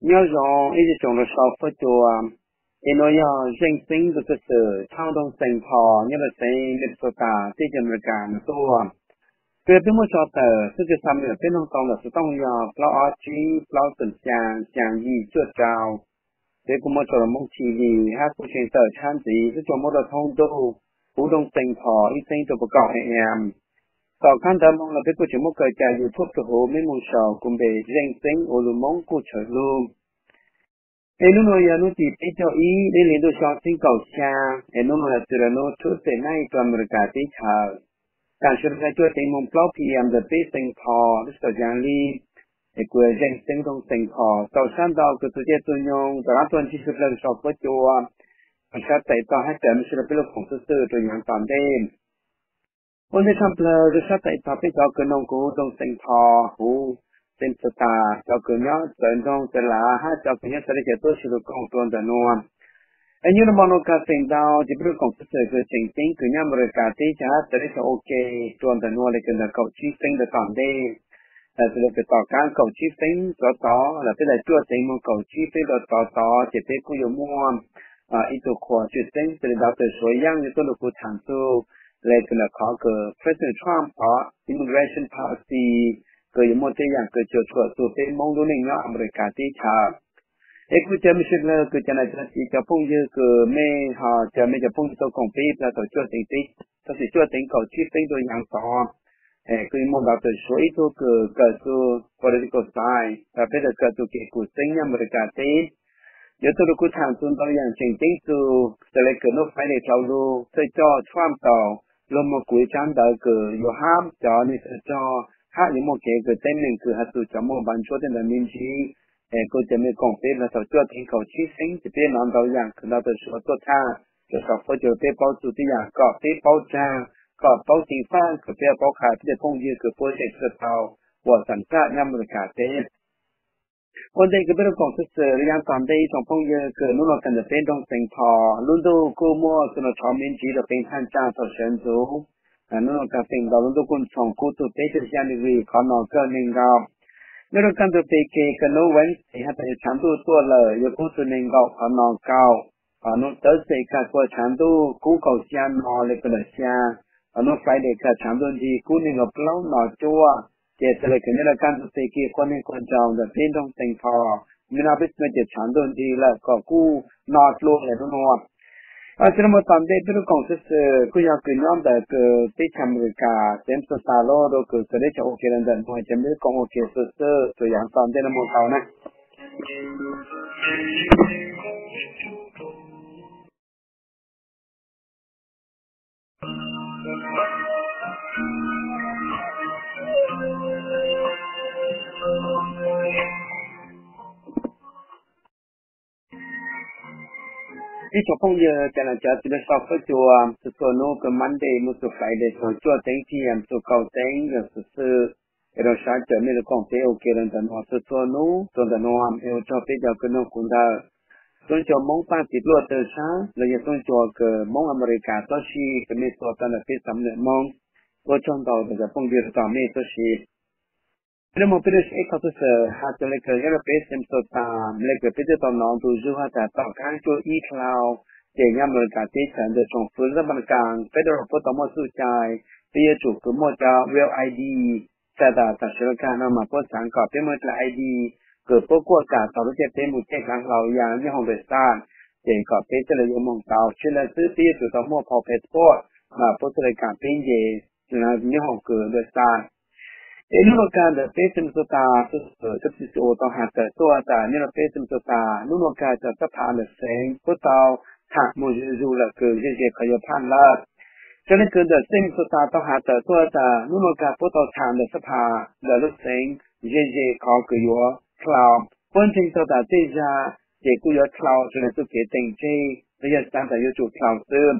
Nyob zoo ib tsoom tsoom rau sau fuab cua, es nuav yog Zeej Xeeb tus xwm txheej thoob ntoog Xeem Pho nyob rau xeev Minnesota teb chaws Amelikas no tuaj. Kuv yog peb muab tso tawm xwb, tsis xav me peb noog tau ntawm xov tooj yog plaub ob tsib plaub xoom xyaa xyaa yim cuaj rau. Peb kuj muab tso rau Moob T V hab kuj tseem tawm tshab ntxiv xwb, tsuas muab rau thoob ntuj huv ntoog Xeem Pho ib txheeb rau puas kaum A M. Tom qab ntawd moog los peb kuj tseem muab kaw ca YouTube rau huv, meb moog sau kuv npe Zeej Xeeb ua lug Moob kuj tshwm lug. Es nub nuav yog nub tim peb caug ib, dleb le ntuj xyoo txheeb kaum xyaa, es nub nuav yog Tuesday, nub Tuesday night rau Amelikas teb chaws. Taam sim no cuaj teev moog plaub P M ntawm peb Xeem Pho, lub sij hawm yaav li. Es kuv yog Zeej Xeeb ntoog Xeem Pho, tau sab ntau kws txug caij txug nyoog rov qaab tuaj ntsib sawv dlawg sau fuab cua, rau sab tais tog hab raws mej sawv dlawg peb lub koom xwb xwb rua yaav tom ntej. Ua ntej tshaj plawg rua sab tais tog peb cov kws noog kuv huv ntoog Xeem Pho, huv Xeem Pho tas, cov kws nyob txawv nroog txawv lav hab cov kws nyob txawv teb chaws tuaj sib lug koom rua ntawm nuav. Es nyob rua mo nuav kag feem ntau ces peb lub koom xwb xwm kws tseem ceeb kws nyob Amelikas teb chaws hab txawv teb chaws ua ke rua ntawm nuav le kws ntawm kaum tsib feeb rua tom ntej. Xws le kws tom qab kaum tsib feeb rov tod los peb tau cuaj teev moog kaum tsib feeb rov tod tod ces peb kuj yuav muaj ib tug qhua tswj xeeb xws le Doctor Suav Yaaj yuav tuaj nrug kuv thaam txug le kws ntawm qhov kws President Trump cov immigration policy kws yuav muaj tej yaam kws cuam tshuam txug peb Moob lub neej nyob Amelikas teb chaws. Es kuv caw mej sawv dlawg kws cov nam cov txiv cov phooj ywg kws mej ho caw mej cov phooj ywg tuaj koom peb plag tau cuaj teev peb, tab sis cuaj teev kaum tsib feeb rua yaav tod, es kuj yuav muaj Doctor Suav ib tug kws kawm txug political science, peb tau kawm txug kev khuv xeeb nyob Amelikas teb. Yuav tuaj rua kuv thaam txug ntau yaam tseem ceeb txug xws le kws nub Friday dlhau lug txhaj coj Trump tau lug moog kuv ib tsab ntawv kws yuav hab cov neeg txawj rog hab yuav muaj kev kws teeb meem kws has txug cov muaj npav ntsuab tej ntawd me ntsis. Es kuv caw mej koom peb plag tau cuaj teev kaum tsib feeb ces peb nov ntau yaam kws Doctor Suav tuaj thaam rua sau fuab cua rua peb paub txug tej yaam kom peb paub tsaag, kom paub ceev faaj kws peb paub qha peb tej phooj ywg kws puab tseem tau ua xam txaj nyob Amelikas teb. Ua ntej kws peb lub koom xwb xwm rua yaav tom ntej ib tsoom phooj ywg kws nub nuav kag ntawm peb nroog Xeem Pho, lub ntuj kuj muaj txug nuav tshov me ntsis rua qee thaaj tsaa tau sawv ntxuv. Nub nuav kag feem ntau lub ntuj kuj ntxhoo kub txug peb caug xyaa degree, qhov no kawg neeg nkaus. Nyob rua kaj ntug peg keg kws nub Wednesday hab tas yuav tshaav ntuj tuaj lawm yuav kub txug neeg nkaum, qhov no kaum. Nub Thursday kag kuj tshaav ntuj kub kaum xyaa no le kws ntawm xyaa. Nub Friday kag tshaav ntuj nrig kub neeg nkaum plaub no cuaj. Ces xws le kws nyob rua kaj ntug peg keg quaj neeg quaj nraug ntawm peb nroog Xeem Pho, mej nov peb txhia ces tshaav ntuj nrig lawm kom kuj no dlua le nub nuav. Tsi moog tom ntej peb lub koom xwb xwm kuj yog kws nyob ntawm kws teb chaws Amelikas teb Minnesota lub rua kws kws teb chaws ua ke le ntawm nuav ces peb lub koom ua ke xwb xwm rua yaav tom ntej nuav moog tau na. Ib tsoom phooj ywg cov nam cov txiv peb sau fuab cua, txhua txhua nub kws Monday moog txug Friday txug cuaj teev P M txug kaum teev yog xwm xwm, es rua sab caw mej lub koom peb ua ke le ntawm nuav txhua txhua nub rua ntawm nuav es ua tsaug peb cov kws noog kuv ntawm xub ncua Moob Paaj Txiv Pluaj tawg sab los yog xub ncua kws Moob Amelikas txob si kws mej tuaj tau ntawm peb xam lwm Moob. Ua tsaug ntau rua cov phooj ywg rua tom mej txob si. Peb lub moog peb lub seb qhov xwb xwm has tas le kws nyob rua peb Minnesota, le kws peb twb tau nov ntu zug has tas tom qaab cuaj ib dlhau, ces nyob Amelikas teb chaws ntawm tsoom fwv Estates Federal puab tau muaj txuj cai, peb yuav tsum kws muaj cov Real I D. Txhais tas tam sim nuav kag no mas puab xaav kom peb muaj ib dlaim I D kws puab kuaj kam tau lub caij peb moog caij kaav hlau ya nyob hoom dua xaj, ces kom peb txhaj le yuav moog tau. Tsi le xwb peb yuav tsum tau muaj phau passport mas puab txhaj le kam peb nce nyob hoom kws dua xaj. Es nub nuav kag ntawm peb Minnesota, txhua txhua tau has tawm tuaj tas nyob rua peb Minnesota, nub nuav kag cov xab phas ntawm xeev puab tau tham moog zuj zug lawm kws ze ze qhov yuav phaj lawm. Raws le kws ntawm xeev Minnesota tau has tawm tuaj tas nub nuav kag puab tau tham ntawm xab phas ntawm lub xeev ze ze qhov kws yuav dlhau. Puab ntseeg tau tas tej zag ces kuj yuav dlhau raws le txuj kev teem tseg los yog xaav tas yuav tsum dlhau xwb.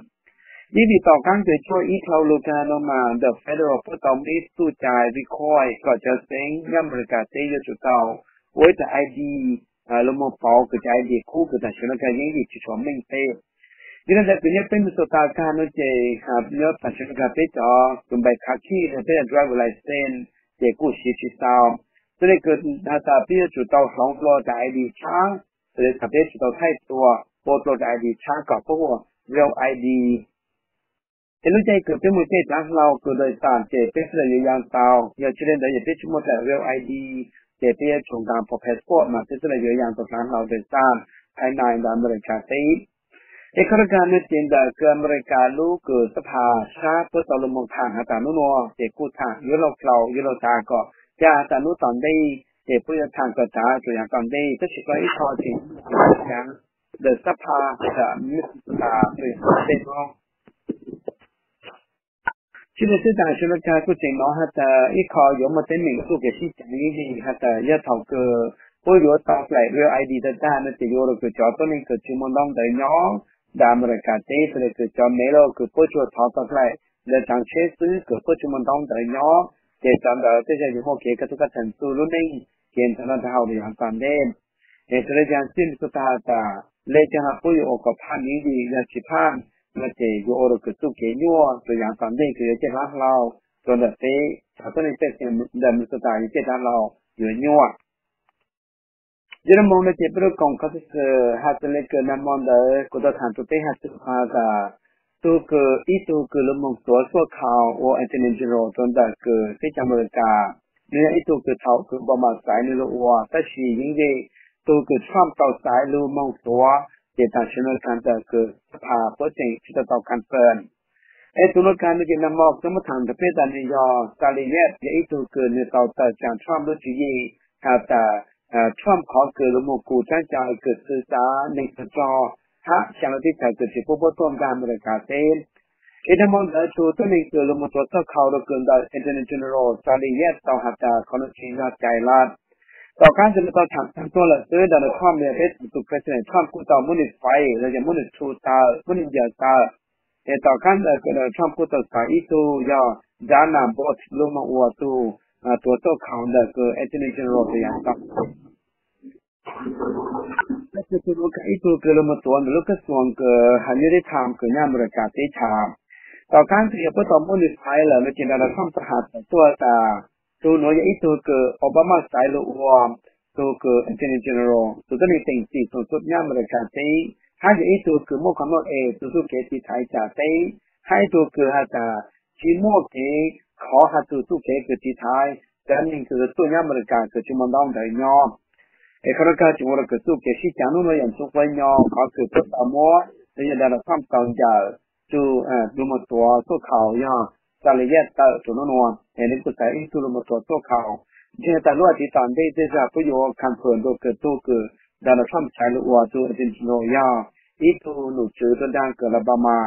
Yeej vim tom qaab kws cuaj ib dlhau lug kag no mas ntawm federal puab tau muaj ib txuj cai require kom cov xeev nyob Amelikas teb yuav tsum tau ua ib dlaim I D, lug moog pauv kws cov I D kub kws tam sim nuav kag yeej vim tsi tshua meej peb. Yog le ntawd kws nyob peb Minnesota kag no ces nyob tam sim nuav kag peb cov kws npaim khav khij le peb driver license ces kuj siv tsi tau. Txawm li kws has tas peb yuav tsum tau hloov dlua daim I D tshab, txawm li thaum peb yuav tsum tau thaij tua, ua dlua daim I D tshab kom pab ua Real I D. Ces lub caij kws peb mus caij dav hlau kws dais xam ces peb thiaj li yuav yaa tau, yog tsis li ntawd yog peb tsis muaj daim Real I D ces peb yuav tsum nqa pov passport mas peb thiaj li yuav yaa tau dav hlau dais xam I nine ntawm Amelikas teb. Es qhov no kag no ces ntawm kws Amelikas lub kws xab phas sab puab tau lug moog thaam has tas nub nua ces kuj thaam yuav luag dlua yuav luag dav kom ca has tas nub tom ntej ces puab yuav thaam kom dav rua yaav tom ntej, tab sis koj ib qho ces ntawm xab phas has tas Minnesota rua yaav tom ntej no. Tsis li xwb tas Sri Lanka kuj tseem nov has tas ib qho yuav muaj teeb meem txuj kev sib caav yeej yim has tas yog thaum kws puab yuav tau daim Real I D tag tag no ces yuav ua rua kws cov tuab neeg kws tsis muaj ntaub ntawv nyob ntawm Amelikas teb, txawm li kws cov Melo kws puab tsuas thov tau daim ntawv tsaav tsheb xwb kws puab tsis muaj ntaub ntawv nyob, ces cov ntawd tej zag yuav muaj kev kaj tub kaj thaam txuj lub neej, kev ntxhov noj ntxhov haus rua yaav tom ntej. Es txawm li caag xwb Minnesota has tas le caag los puab yuav ua kom phaj miv yim, yog tsis phaj no ces yuav ua rua kws txuj kev nyuaj rua yaav tom ntej kws yuav caij dav hlau rua ntawm peb cov tuab neeg pej xeem ntawm Minnesota yuav caij dav hlau yuav nyuaj. Yog le moog no ces peb lub koom qhov xwm has tas le kws nag hmo ntawd kuv tau thaam rua peb has tas tug kws ib tug kws lug moog tuav xuaj khaus ua Attorney General rua ntawm kws teb chaws Amelikas, nws yog ib tug kws thaum kws Obama xaiv nws lug ua, tab sis yeej yim tug kws Trump tau xaiv lug moog tuav, ces tam sim no kag ntawm kws xab phas puab tseem tsis tau tau confirm. Es tus nuav kag no ces nag hmo kuv muab thaam rua peb tas nws yog Sally Yates, yog ib tug kws nws tau tawm tsaam Trump lub tswv yim has tas Trump qhov kws lug moog kuj tsaab cai kws xwv xav neeg txug rog hab xyaa lub teb chaws kws tsis pub puab tuaj nkaag Amelikas teb. Es nag hmo ntawd tug tuab neeg kws lug moog tuav xuaj khaus rua kws ntawm Attorney General Sally Yates tau has tas qhov nuav tsis yog cai lawm. Tom qaab ntawd nws tau thaam taag tuaj lawm xwb, Donald Trump yog peb thaum tus President Trump kuj tau muab nws fire los yog muab nws rhu tawm, muab nws ncaws tawm. Es tom qaab ntawd kws Donald Trump kuj tau xaiv ib tug yog Dana Bolt lug moog ua tug tuav xuaj khaus ntawm kws Attorney General rua yaav tom ntej. Tab sis tug nuav kag ib tug kws lug moog tuav ntawm lub kab xuas kws hab nyuj teb tham kws nyob Amelikas teb chaws. Tom qaab ntawd yog puab tau muab nws fire lawm no ces Donald Trump tau has tas tuaj tas tug nuav yog ib tug kws Obama xaiv lug ua tug kws Attorney General, tug tuab neeg teem txim txoos txuj nyob Amelikas teb, hab yog ib tug kws muaj qhov muaj es tug txuj kev tiv thaiv cam teb, hab ib tug kws has tas tsis muaj kev khov has txug txuj kev kws tiv thaiv cov neeg kws txuj nyob Amelikas kws tsis muaj ntaub ntawv nyob. Es qhov nuav kag tseem ua rua kws txuj kev sib caav nub nuav yog ntxhuv quav nyo qhov kws puab tau muab los yog Donald Trump tau ncaws tug lug moog tuav xuaj khaus yog Sally Yates tawm rua nub nuav, es nws kuj xaiv ib tug lug moog tuav xuaj khaus. Ntshe tas lub caij tom ntej tej zag puab yuav confirm dua kws tug kws Donald Trump xaiv lug ua tug Attorney General yog ib tug nom tswv tuaj nraag kws Alabama,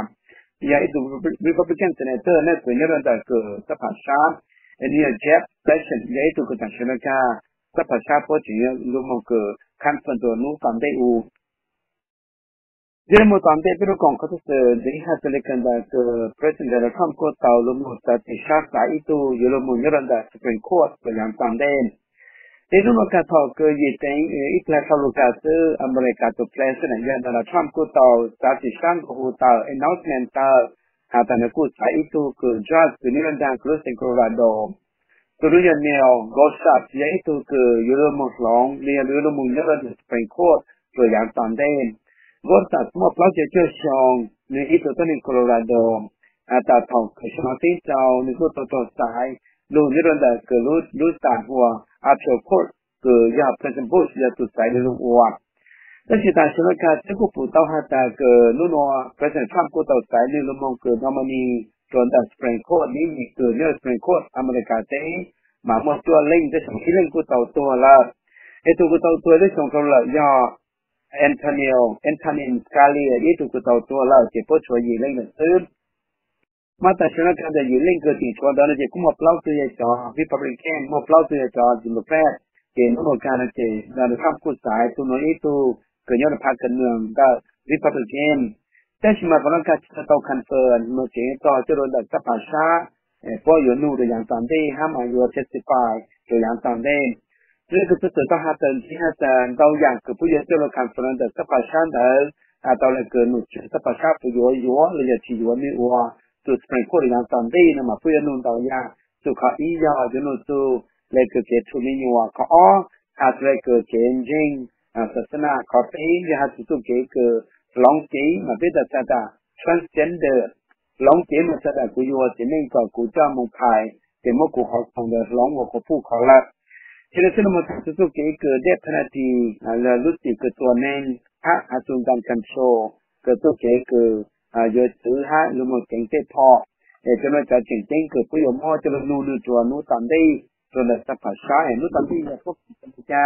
yog ib tug Republican senator na kws nyob rua ntawm kws xab phas sab, es nws yog Jeff Sessions, yog ib tug kws tam sim no kag xab phas sab puab tseem yuav lug moog kws confirm dua nub tom ntej u. Yog le moog tom ntej peb lub koom qhov xwm ntxiv has tas le kws ntawm kws President Donald Trump kuj tau lug moog txav txim sab xaiv ib tug yuav lug moog nyob rua ntawm Supreme Court rua yaav tom ntej. Teb nub nuav kag thaum kws yim teev ib plag dhau lug kag xwb Amelikas tus President yog Donald Trump kuj tau txav txim sab nkaus hu tawm announcement tawm has tas nws kuj xaiv ib tug kws judge kws nyob rua nraag kws lub xeev Colorado. Tus nuav yog Neil Gorsuch, yog ib tug kws yuav lug moog hloov los yog yuav lug moog nyob rua ntawm Supreme Court rua yaav tom ntej. Gorsuch muaj plaub caug cuaj xyoo, nws ib tug tuab neeg Colorado. Has tas thaum kws xyoo ob txhiab rau nws kuj tau tuag xaiv lug nyob rua ntawm kws lub xeev hu ua Appeal Court kws yog President Bush yog tus xaiv nws lug ua. Tab sis tam sim no kag peb kuj pum tau has tas kws nub nuav President Trump kuj tau xaiv nws lug moog kws nominee rua ntawm Supreme Court, nws yim kws nyob rua Supreme Court Amelikas teb mas muaj cuaj leej, tab sis ib leej kuj tau tuag lawm. Es tus kws tau tuag lub xyoo rau lawm yog Antonio, Antonin Scalia, ib tug kws tau tuag lawm ces puab tshuav yim leej lawm xwb. Mas tam sim no kag ntawm yim leej kws tseem tshuav ntawd no ces kuj muaj plaub tug yog cov Republican, muaj plaub tug yog cov Democrat. Ces nub nuav kag no ces Donald Trump kuj xaiv tug nuav ib tug kws nyob rua phav kws nwg ntawm Republican. Tab sis mas qhov nuav kag tsis tau confirm, mas tseem tog coj rua ntawm xab phas sab, puab yuav nug rua yaav tom ntej hab mas yuav testify rua yaav tom ntej. Txawm le kws txhua txhua tau has tas ntxiv has tas ntau yaam kws puab yuav coj rua confirm ntawm xab phas sab ntawd, has tau le kws nom tswv xab phas sab puas yuav yuav los yog tsis yuav nws ua tug Supreme Court rua yaav tom ntej no mas puab yuav nug ntau yaam. Txug qhov ib yog yuav nug txug le kws kev rhu me nyuam. Qhov ob has le kws kev ntseeg xas xas nas. Qhov peb yog has txug txuj kev kws hloov cev mas peb tau txhais tas transgender, hloov cev mas txhais tas kuv yuav txiv neej kom kuv coj moog phais ces muab kuv qhov khoom ntawd hloov ua qhov puj qhov lawm. Ces le xwb no mas has txug txuj kev kws death penalty, lub txim kws tua neeg, hab has txug gun control kws txuj kev kws yuav txwv hab lug moog ceev tej phom. Es cov no cov tseem ceeb kws puab yuav muab coj lug nug nwg rua nub tom ntej rua ntawm xab pham sab es nub tom ntej yog puab kws ca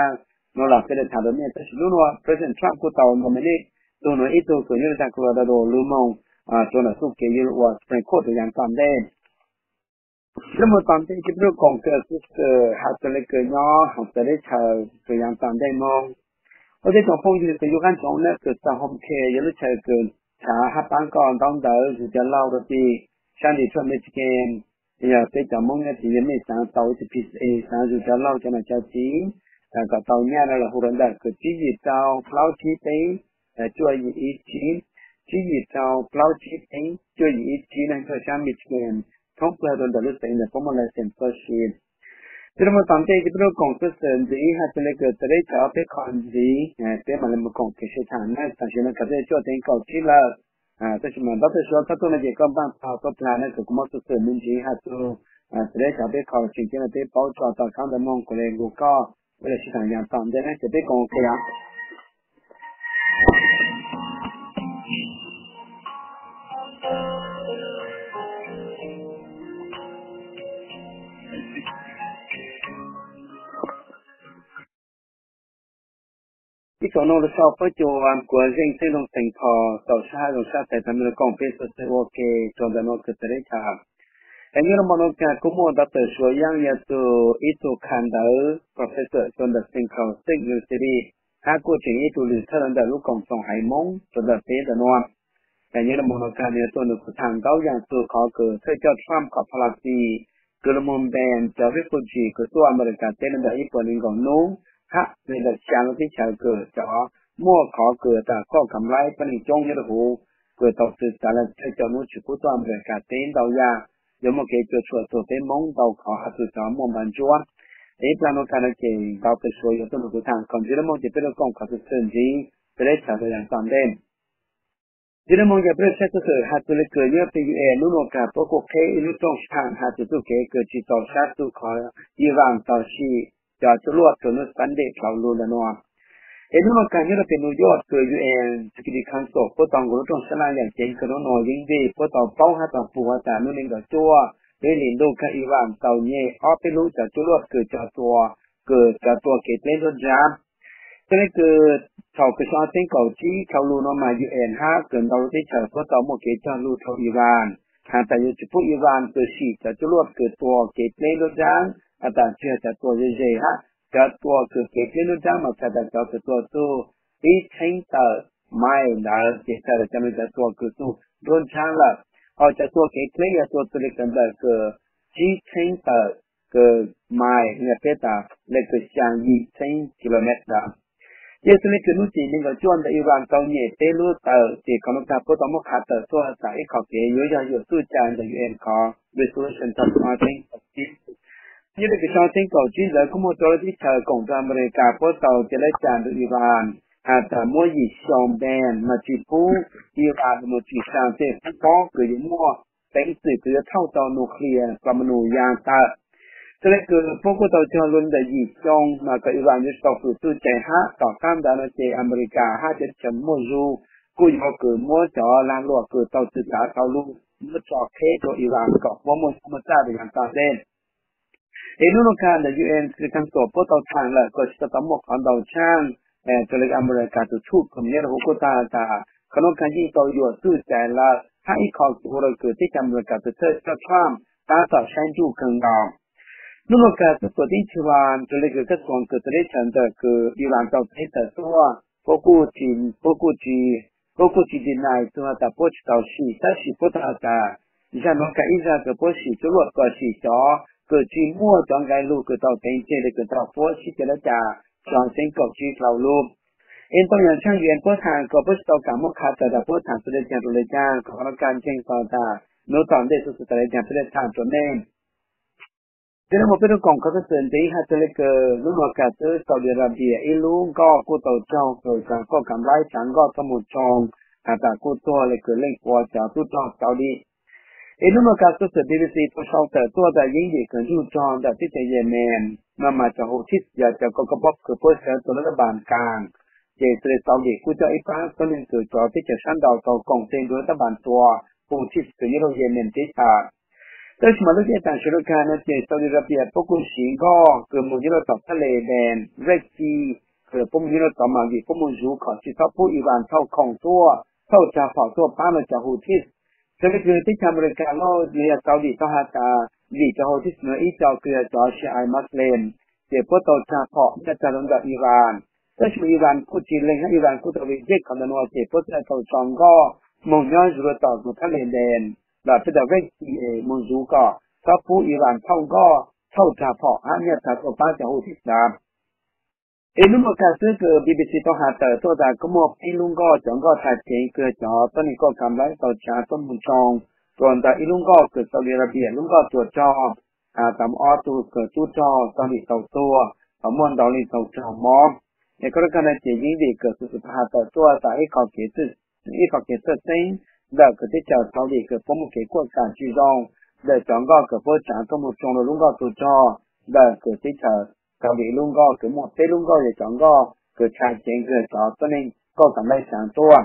no los peb le tham rua mej. Tab sis nub nua President Trump kuj tau nominate tug nuav ib tug kws nyob rua tag Colorado lug moog rua ntawm txuj kev yuav lug ua Supreme Court rua yav tom ntej. Lub moog tom ntej ces peb lub koom kws xwb has txug le kws nyob hauv txawv teb chaws rua yav tom ntej moog. Ua teb tsoom phooj ywg kws yug qaab ntsoov na kws txog home care yog lub chaw kws chav hab paab koj ntaub ntawv zug cov laug rua tim sab Detroit, Michigan. Yog peb cov Moob nyob tim yog mej xaav tau H P C A, xaav zug cov laug cov nom cov tswv kom tau nyaj no los hu rua ntawm kws tsib yim rau plaub tsib peb cuaj yim ib tsib, tsib yim rau plaub tsib peb cuaj yim ib tsib na, tuaj sab Michigan thoob plawg rua ntawm lub xeev ntawm puab muaj license tuaj si. Ces lub moog tom ntej ces peb lub koom xwb xwm ntxiv has txug le kws txawv teb chaws ob peb qho ntxiv peb mam le moog koom kev sib tham na. Tam sim no kws peb cuaj teev kaum tsib lawm, tab sis mas Doctor Suav txhob tuaj no ces koj npaaj tau tuaj plag na, kws kuv muab xwb xwm me ntsis has txug txawv teb chaws ob peb qho tseem ceeb rua peb paub tso tom qaab ntawd moog kuv le nkaus koj, peb le sib tham yav tom ntej na ces peb koom ua ke os. Ib kaum no lug sau puab cua kuv zeej txheeb zoo xeev kho tau sab hab zoo sab tes tau mej lug koom peb xwb xwm ua ke rua ntawm no kws txawv teb chaws. Es nyob rua npaum no kag kuj muaj Doctor Suav Yeej yog tug ib tug kha ntawv professor rua ntawm Central State University, hab kuj tseem ib tug lwm thawj rua ntawm lub koom txoos haiv Moob rua ntawm peb ntawm nuav. Es nyob rua npaum no kag nwg yog tuaj nrug kuv tham ntau yaam txug qhov kws thawj coj Trump qhov policy kws lug moog ban cov refugee kws tuaj America teb le ntawm ib puas neeg nkaus nub, hab le ntawm xyaa lub teb chaws kws cov muaj qhov kws tas koj kam laib pab neeg coob nyob rua huv, kws tau txwv txav le thawj coj nub tsi pub tuaj America teb ntau yaam, yuav muaj kev cuam tshuam txug peb Moob ntau qhov has txug cov muaj npa ntsuab. Es ib plag no kag no ces Doctor Suav yuav tuaj nrug kuv tham kom ntxiv lub moog ces peb lug koom qhov xwm xwm ntxiv txawv teb chaws rua yav tom ntej. Ntxiv lub moog yog peb lug saib xwb xwm has txug le kws nyob peb U N nub nua kag puab kuj qheb ib lub rooj sab has txug txuj kev kws tsi txaus sab txug qhov Iran tau sim cov cuaj luaj rua nub Sunday dlhau lug ntawm nuav. Es nub nua kag nyob rua peb New York kws U N Security Council puab tau nkaus lub rooj sab laj yaam ceev kws nub nua yeeb vim puab tau paub hab tau pum has tas nub neeg nkaum cuaj peb hlis ntuj kag Iran tau nyem ob peb lub cov cuaj luaj kws cov tua, kws cov tua kev dleb nruab nrab. Txawm le kws thaum kws xyoo ob txheeb kaum tsib dlhau lug nuav mas U N hab kws ntau lub teb chaws puab tau muaj kev cog lug rua Iran has tas yuav tsi pub Iran kws sim cov cuaj luaj kws tua kev dleb nruab nrab, has tas tsi yog cov tua ze ze hab cov tua kws kev dleb nruab nrab mas txhais tas cov kws tua txug ib txheeb tawm mais ntawd ces txhais tas cov nuav cov tua kws txug nruab nrab lawm. Ho cov tua kev dleb yog tua txug le kws ntawm kws tsib txheeb tawm kws mais, yog peb tas le kws xyaa yim txheeb kilomev ntawd. Ces txawm le kws nub tim nees nkaum cuaj ntawd Iran tau nyem peb lub tawm ces qhov nuav kag puab tau muab qha tawm tuaj tas ib qho kev yuav yog yuam txuj cai ntawm U N qhov resolution tau ob txheeb kaum tsib. Nyob le kws xyoo ob txheeb kaum tsib ntawd kuj muaj rua lub teb chaws koom rua America puab tau ca le cai nrug Iran has tas muab yim xyoo ban mas tsi pub Iran moog tsim saa tej qub pob kws yuav muaj peev xwm kws yuav thauj tau nuclear plamanu yaa tawm. Txawm le kws puab kuj tau cog lug ntawm yim xyoo mas kom Iran yuav tau fwm txuj cai hab tom qab ntawd no ces America hab cov teb chaws muaj zug kuj yuav kws muab cov lag luam kws tau txwv txav dlhau lug muab tso qheb rua Iran kom puab muaj txaj rua yav tom ntej. Es nub nua kag ntawm U N Security Council puab tau thaam lawm kom tsi tau tau muaj qhov ntau tshaaj rua le America tug thuj kws nyob rua huv kuj tau has tas qhov nuav kag yeej tau yuam txuj cai lawm hab ib qho kuj ua rua kws teb chaws America tug thawj coj Trump tab tom saib ntsuj kawg nkaus. Nub nua kag kab xuas teb chaws Iran rua le kws kab xuas kws txawv teb chaws ntawm kws Iran tau teb tawm tuaj puab kuj tsi, puab kuj tsi deny txug has tas puab tsi tau sim, tab sis puab tau has tas zag nuav kag ib zag kws puab sim cuaj luaj kom sim cov kws tsi muaj cov nqe lug kws tau teev tseg le kws tau puab sib ca le cai xyoo ob txheeb kaum tsib dlhau lug. Es ntau yaam tshaaj U N puab thaam kom puab tsi tau kaam muab qha tawm tas puab thaam txug le caag rua le caag kom qhov nuav kag ntseeg tau tas nub tom ntej txug txug tas le caag peb le thaam rua mej. Tib lub mus peb lub koom qhov xwm ntxiv hais txog le kws lub no kas xwb Saudi Arabia ib lub nkoj kuj tau raug kws koj kam laib tsav nkoj tuaj mus tsoo has tas kuj tuag le kws leej ua cov tub rog Saudi. Ib lub no kas xwb xwm B B C tau sau tawm tuaj tas yeeb yim kws nrug rog ntawm teb chaws Yemen no mas cov Houthis yog cov koj koj pob kws puab sawv tua lub tab npas kas, ces xws li Saudi kuj coj ib pab tuab neeg kws cov teb chaws sab nraud tau koom tes nrug lub tab npas tua Houthis kws nyob rau Yemen teb chaws. Tab sis mas lub caij tam sim no kas no ces Saudi Arabia puab kuj siv nkoj kws mus nyob rau tom thaj le Red Sea, kws puab mus nyob rau tod mas vim puab mus zuv kom tsis txhob pub Iran thauj khoom tuaj, thauj tsag phom tuaj pab no cov Houthis. Xws li kws teb chaws Amelikas los yog Saudi tau has tas vim cov Houthis no ib co kws yog cov Shia Muslim, ces puab tau tsag phom nyiaj tag rau ntawm Iran. Tab sis mas Iran kuj tsis lees, Iran kuj tau reject qhov ntawd no ces puab thiaj tau tso nkoj mus nyob zuv rau tom tus thab le Red Sea los peb tas Red Sea mus zuv kom txhob pub Iran thauj nkoj, thauj tsag phom hab nyiaj tag tuaj pab cov Houthis ntawd. Ib lub no kas xwb kws B B C tau has tawm tuaj tas kuj muaj peb lub nkoj, cov nkoj tag ceev kws cov tuab neeg koj kam laib tau tsav tuaj mus tsoo rua ntawm ib lub nkoj kws Saudi Arabia lub nkoj tua rog, tas ob tug kws tub rog Saudi tau tuag, tau muaj ntau leej tau raug mob. Es koj lub kas no ces yeeb vim kws xwm txheej tau has tawm tuaj tas ib qho kev txhawj xeeb ntawm kws teb chaws Saudi kws puab muaj kev kuaj kam tsis zoo ntawm cov nkoj kws puab tsav tuaj mus tsoo rau lub nkoj tua rog ntawm kws teb chaws Saudi ib lub nkoj kws muaj peb lub nkoj yog cov nkoj kws tshaj ceev kws cov tuab neeg koj kam laib tsav tuaj.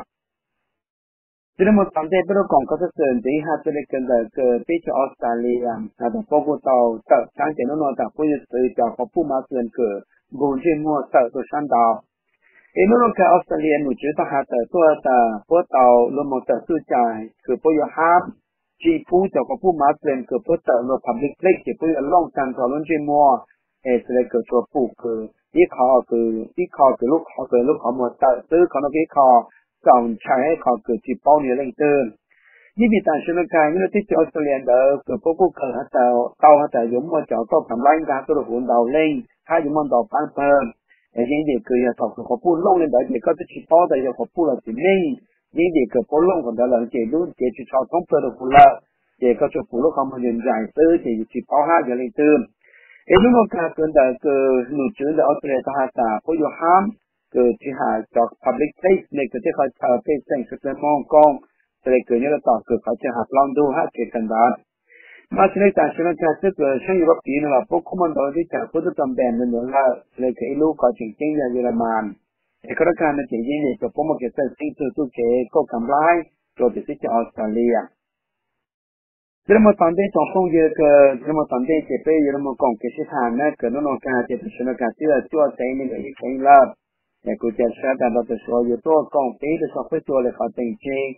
Tib lub mus tom ntej peb lub koom qhov xwm ntxiv hais txog le kws ntawm kws teb chaws Australia has tas puab kuj tau tawm tsaab ces nub nua tas puab yuav txwv cov quas puj Muslim kws npug ntsej muag tawm tuaj sab nraud. Es nub nua kas Australia nom tswv tau has tawm tuaj tas puab tau lug moog tawm txuj cai kws puab yuav hab tsis pub cov quas puj Muslim kws puab tawm lug public place ces puab yuav looj tag nrho lub ntsej muag, es xws le kws tsuas pum kws ib qho, ib qho kws lub qhov, kws lub qhov muag tawm xwb, qhov no kws ib qho txaus ntshai, ib qho kws tsis paub nws yog leej twg. Yeej vim tam sim no kas nyob rau teb chaws Australia ntawd kws puab kuj kawm tau has tas yuav muaj cov koj kam laib nkag tuaj rau huv ntau leej hab yuav muaj ntau paab pawg. Yeej vim kws yog thaum kws quas puj looj le ntawd ces koj twb tsis paub tas yog quas puj los tsis meej. Yeej vim kws puab looj qhov ntawd lawm ces lub cev tsis tshua thoob plawg rau huv lawm, ces koj tsuas pum lub qhov muag ntsais ntsais xwb ces yus tsis paub hab yog leej twg. Es nub nua kas kws ntawm kws nom tswv ntawm Australia tau has tas puab yuav hab kws tsis has cov public place, le kws tej qhov chaw pej xeem sawv dlawg moog koom, xws le kws nyob rau tom kws qhov chaw has plaub ntug hab tsev kawm ntawv. Mas xws le tam sim no kas xwb kws saab Europe no los puab kuj muaj ntau teb chaws puab twb tau ban ntawd lawm, xws le kws ib lub kov tseem ceeb yog Yelamas. Es koj lub kas no ces yeej vim kws puab muaj kev txhawj xeeb txug txuj kev koj kam laib rua tim teb chaws Australia. Tib lub mus tom ntej tsoom phooj ywg, tib lub mus tom ntej ces peb yuav lug mus koom kev sib tham na kws nub nua kas ces tam sim no kas twb yog cuaj teev nees nkaum ib teev lawm. Es kuv ca sab tas Doctor Suav yuav tuaj koom peb rua sau fuab cua le qhov teem tseg,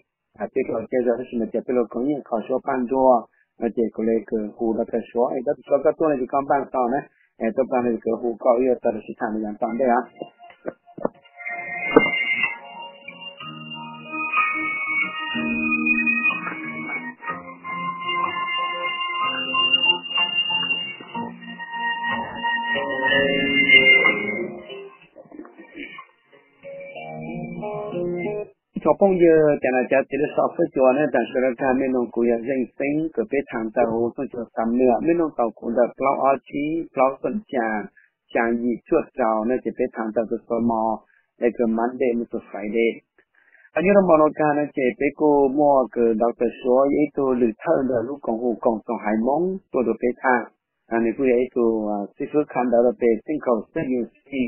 peb rua caj zog tab sis mas cas peb lug koom ib qho suab paaj nruag no ces kuv le kws hu Doctor Suav, es Doctor Suav koj tuaj no ces koj npaj tog na, es tuaj paaj no ces kuv hu koj wb yuav tau lug sib tham rua yaav tom ntej os. Tsoom phooj ywg, cas no cov txiv lub sau fuab cua ne, tam sim no kag mej noog kuv yog Zeej Xeeb kws peb thaam ntawm huv xooj cua xam nwam, mej noog tau kuv ntawm plaub ob tsib plaub xoom xyaa xyaa yim cuaj rau ne ces peb thaam ntawm tus xua mo le kws Monday mus txug Friday. Nyob rua mo no kag no ces peb kuj muaj kws Doctor Suav yog ib tug lwm thawj ntawm lub koom haum koom txoos haiv Moob tuaj rua peb tham. Nwg kuj yog ib tug xib fwb kha ntawv rua peg Central State University,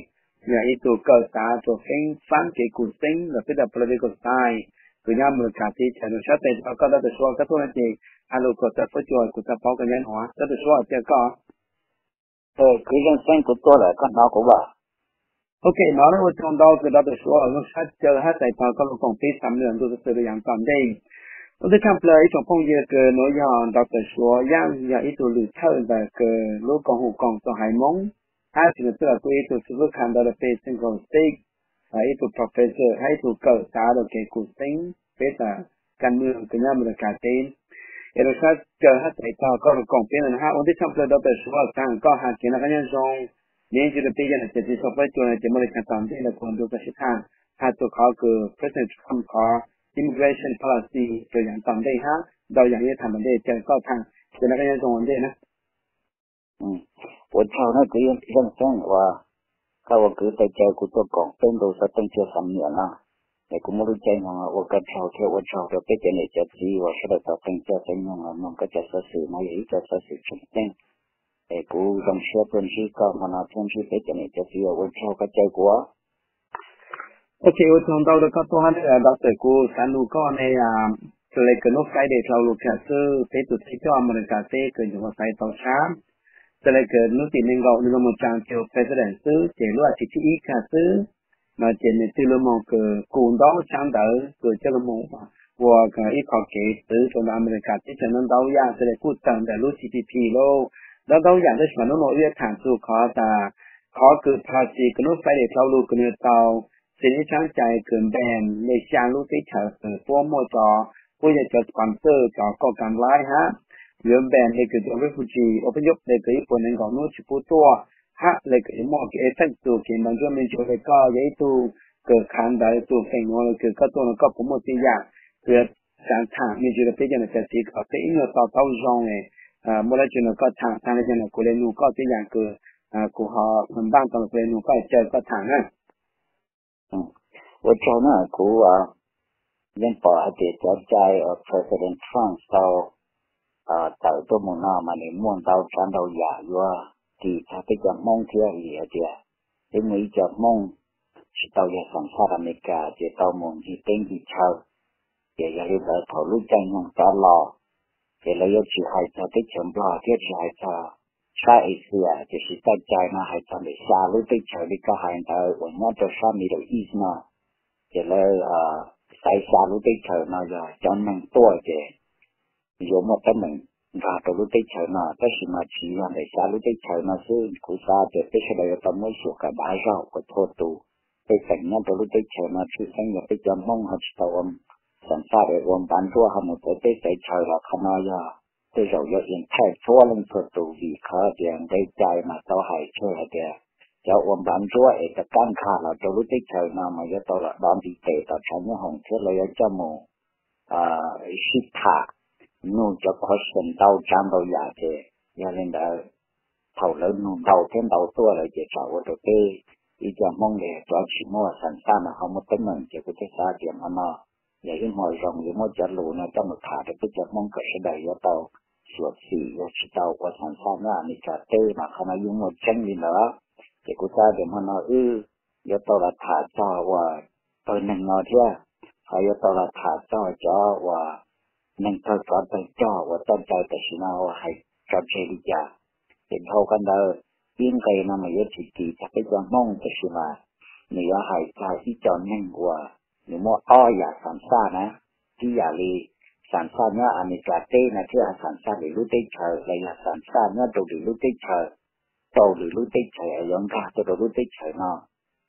yog ib tug kawm xav rua feeb faab kev kub xeeb los peb tas political science kws nyob Amelikas teb chaws. Rua sab tes tog koj Doctor Suav koj tuaj no ces has lug kuas txawm fuab cua kuv txhaj paub koj nyob nuav, Doctor Suav cia koj. Kuv Zeej Xeeb kuv tuaj lawm koj hnov kuv as. Ok, hnov lawm ua tsaug ntau kws Doctor Suav lub sab caw hab tais tog koj lug koom peb xam nwam ntu xwm rua yaav tom ntej. Ua ntej tshaj plawg ib tsoom phooj ywg kws nuav yog Doctor Suav Yaaj, yog ib tug lwm thawj ntawm kws lub koom haum koom txoos haiv Moob, hab tsi nwg txwj los kuj ib tug xib fwb kha ntawv rua peg Central State, ib tug professor hab ib tug kawm xav rua kev kub xeeb peb tas kaj nwam kws nyob Amelikas teb. Es rua sab caw hab tais tog koj lug koom peb ntawm no hab ua ntej tshaj plawg Doctor Suav, xaav koj has kev noj qab nyob zoo, neb ntsis rua peb yog nam cov txiv sau fuab cua no ces muaj le caag tom ntej los kuas ntu koj sib tham, has txug qhov kws President Trump qhov immigration policy rua yaav tom ntej hab ntau yaam ib tham tom ntej, caw koj tham kev noj qab nyob zoo ua ntej na. Ua tsaug na kwv Zeej Xeeb uas koj ua kwv tau caw kuv tuaj koom peb ntu xov tooj txia xov niam no, es kuv muaj lub caij nyoog ua koj tsaug thiab ua tsaug rau peb cov niam cov txiv uas sawv daws tos qee txoj xov nyoog los mloog koj cov xov xwm no yog ib co xov xwm tseem ceeb. Es kuv zoo siab tuaj ntsib koj hmo no thiab ntsib peb cov niam cov txiv uas ua tsaug koj caw kuv. Ok, ua tsaug ntau rau koj tuaj hab, doctor, kuv xav nug koj ne, txawm le kws hnub Friday dhau lug kag xwb peb tug thawj coj Amelikas teb kws nyuam qhuav xaiv tau sab, txawm le kws hnub tim nees nkaum nws lug moog tsaa tus president xwb ces lub a tsi thib ib kag xwb no ces nws twb lug moog kws kuv ntaub sab ntawd kws coj lug moog ua ib qhov kev txwv rau ntawm Amelikas teb chaws ntau ntau yam, txawm le kuj tawm ntawm lub T P P lauj, ntau ntau yam. Tab sis mas hnub no wb yuav tham txug qhov tas qhov kws policy kws hnub Friday dhau lug kws nws tau txais ib tsab cai kws ban le xya lub teb chaws kws puab muaj cov, puab yog cov sponsor cov koom kam laib hab, yuav ban le kws cov refugee ua peb nyuj le kws ib puas nees nkaum hnub tsis pub tuaj, hab le kws yuav muaj kev effect txug kev npaj ntsuab me ntsis le koj yog ib tug kws qha ntawv txug feem nuav le kws koj tuaj no koj puas muaj txhia yam kws yuav xaav tham me ntsis rau peb cov niam cov txiv kom peb ib nyuag to taub zoo, muaj dlaab tsi no koj tham taag le caag no kuv le nug koj txhia yam kws kuv ho npaaj tau kuv le nug koj caw koj tham na. Ua tsaug na, kuv yeej pom hais tias cov cai uas President Trump tau tawm tuaj mus no mas nws muaj ntau tsav ntau yam yuav kis txog peb cov Hmoob thiab vim hais tias peb muaj ib co Hmoob tsis tau yog xeem South America ces tau mus ncig teb ncig chaw. Ces yog li ntawd thaum lub caij nyoog rov los ces lawv yuav tsis hais txog teb chaws Nplog thiab tsis hais txog sab Asia, tiam sis txoj cai no hais txog ntawm xya lub teb chaws li koj hais ntawd uas nyob rau sab Middle East no. Ces lawv xaiv xya lub teb chaws no yog cov neeg tuaj ces yuav muaj teeb meem nkag rau lub teb chaws no, tab sis mas tsis yog ntawm xya lub teb chaws no xwb. Kuv xav tias peb sawv daws yuav tau muab xyuas kom dav zog uas txhua tus pej xeem nyob rau lub teb chaws no tshwj xeeb yog peb cov Hmoob ho tsis tau ua xeem faj es ua npav ntsuab ho mus txawv teb txawv chaw los qhov no yog tej zaum yuav impact txhua leej txhua tus vim qhov tias nqe cai mas tau hais tseg hais tias cov ua npav ntsuab es rov qab nkag los rau lub teb chaws no mas yuav tau los dov ntiv tes tom tshav nyob hoom thiab lawv yuav coj mus sib tham, nug cov question ntau tsav ntau yam ces yog li ntawd thaum lawv nug ntau thiab ntau tuaj lawm ces tsam ua rau peb ib co Hmoob li cov tsis muaj xeem faj no ho muaj teeb meem. Ces kuv thiaj xav tias hmo no yog ib hmo zoo yuav muab cov lus no coj mus tham rau peb cov Hmoob kom sawv daws yuav tau xyuam xim yog tsis tau ua xeem faj nyob Amelikas teb mas qhov no yeej muaj tseeb li ntawd. Ces kuv xav tias hmo no wb yuav tau los tham txog uas pawg neeg no thiab ho yuav tau los tham txog cov uas neeg tawg tsov tawg cog uas txoj cai tam sim no uas hais tso tseg li cas. Ces dhau qhov ntawd ib nqe no mas yuav tsis kis txog peb cov Hmoob tab sis mas nws yuav hais txog ib co neeg uas nws muaj ob yam xeem faj na, ib yam li xeem faj nyob Amelikas teb no thiab xeem faj lwm lub teb chaws los yog xeem faj nyob rau lwm lub teb chaws, rau lwm lub teb chaws es yuav nkag tuaj rau lub teb chaws no,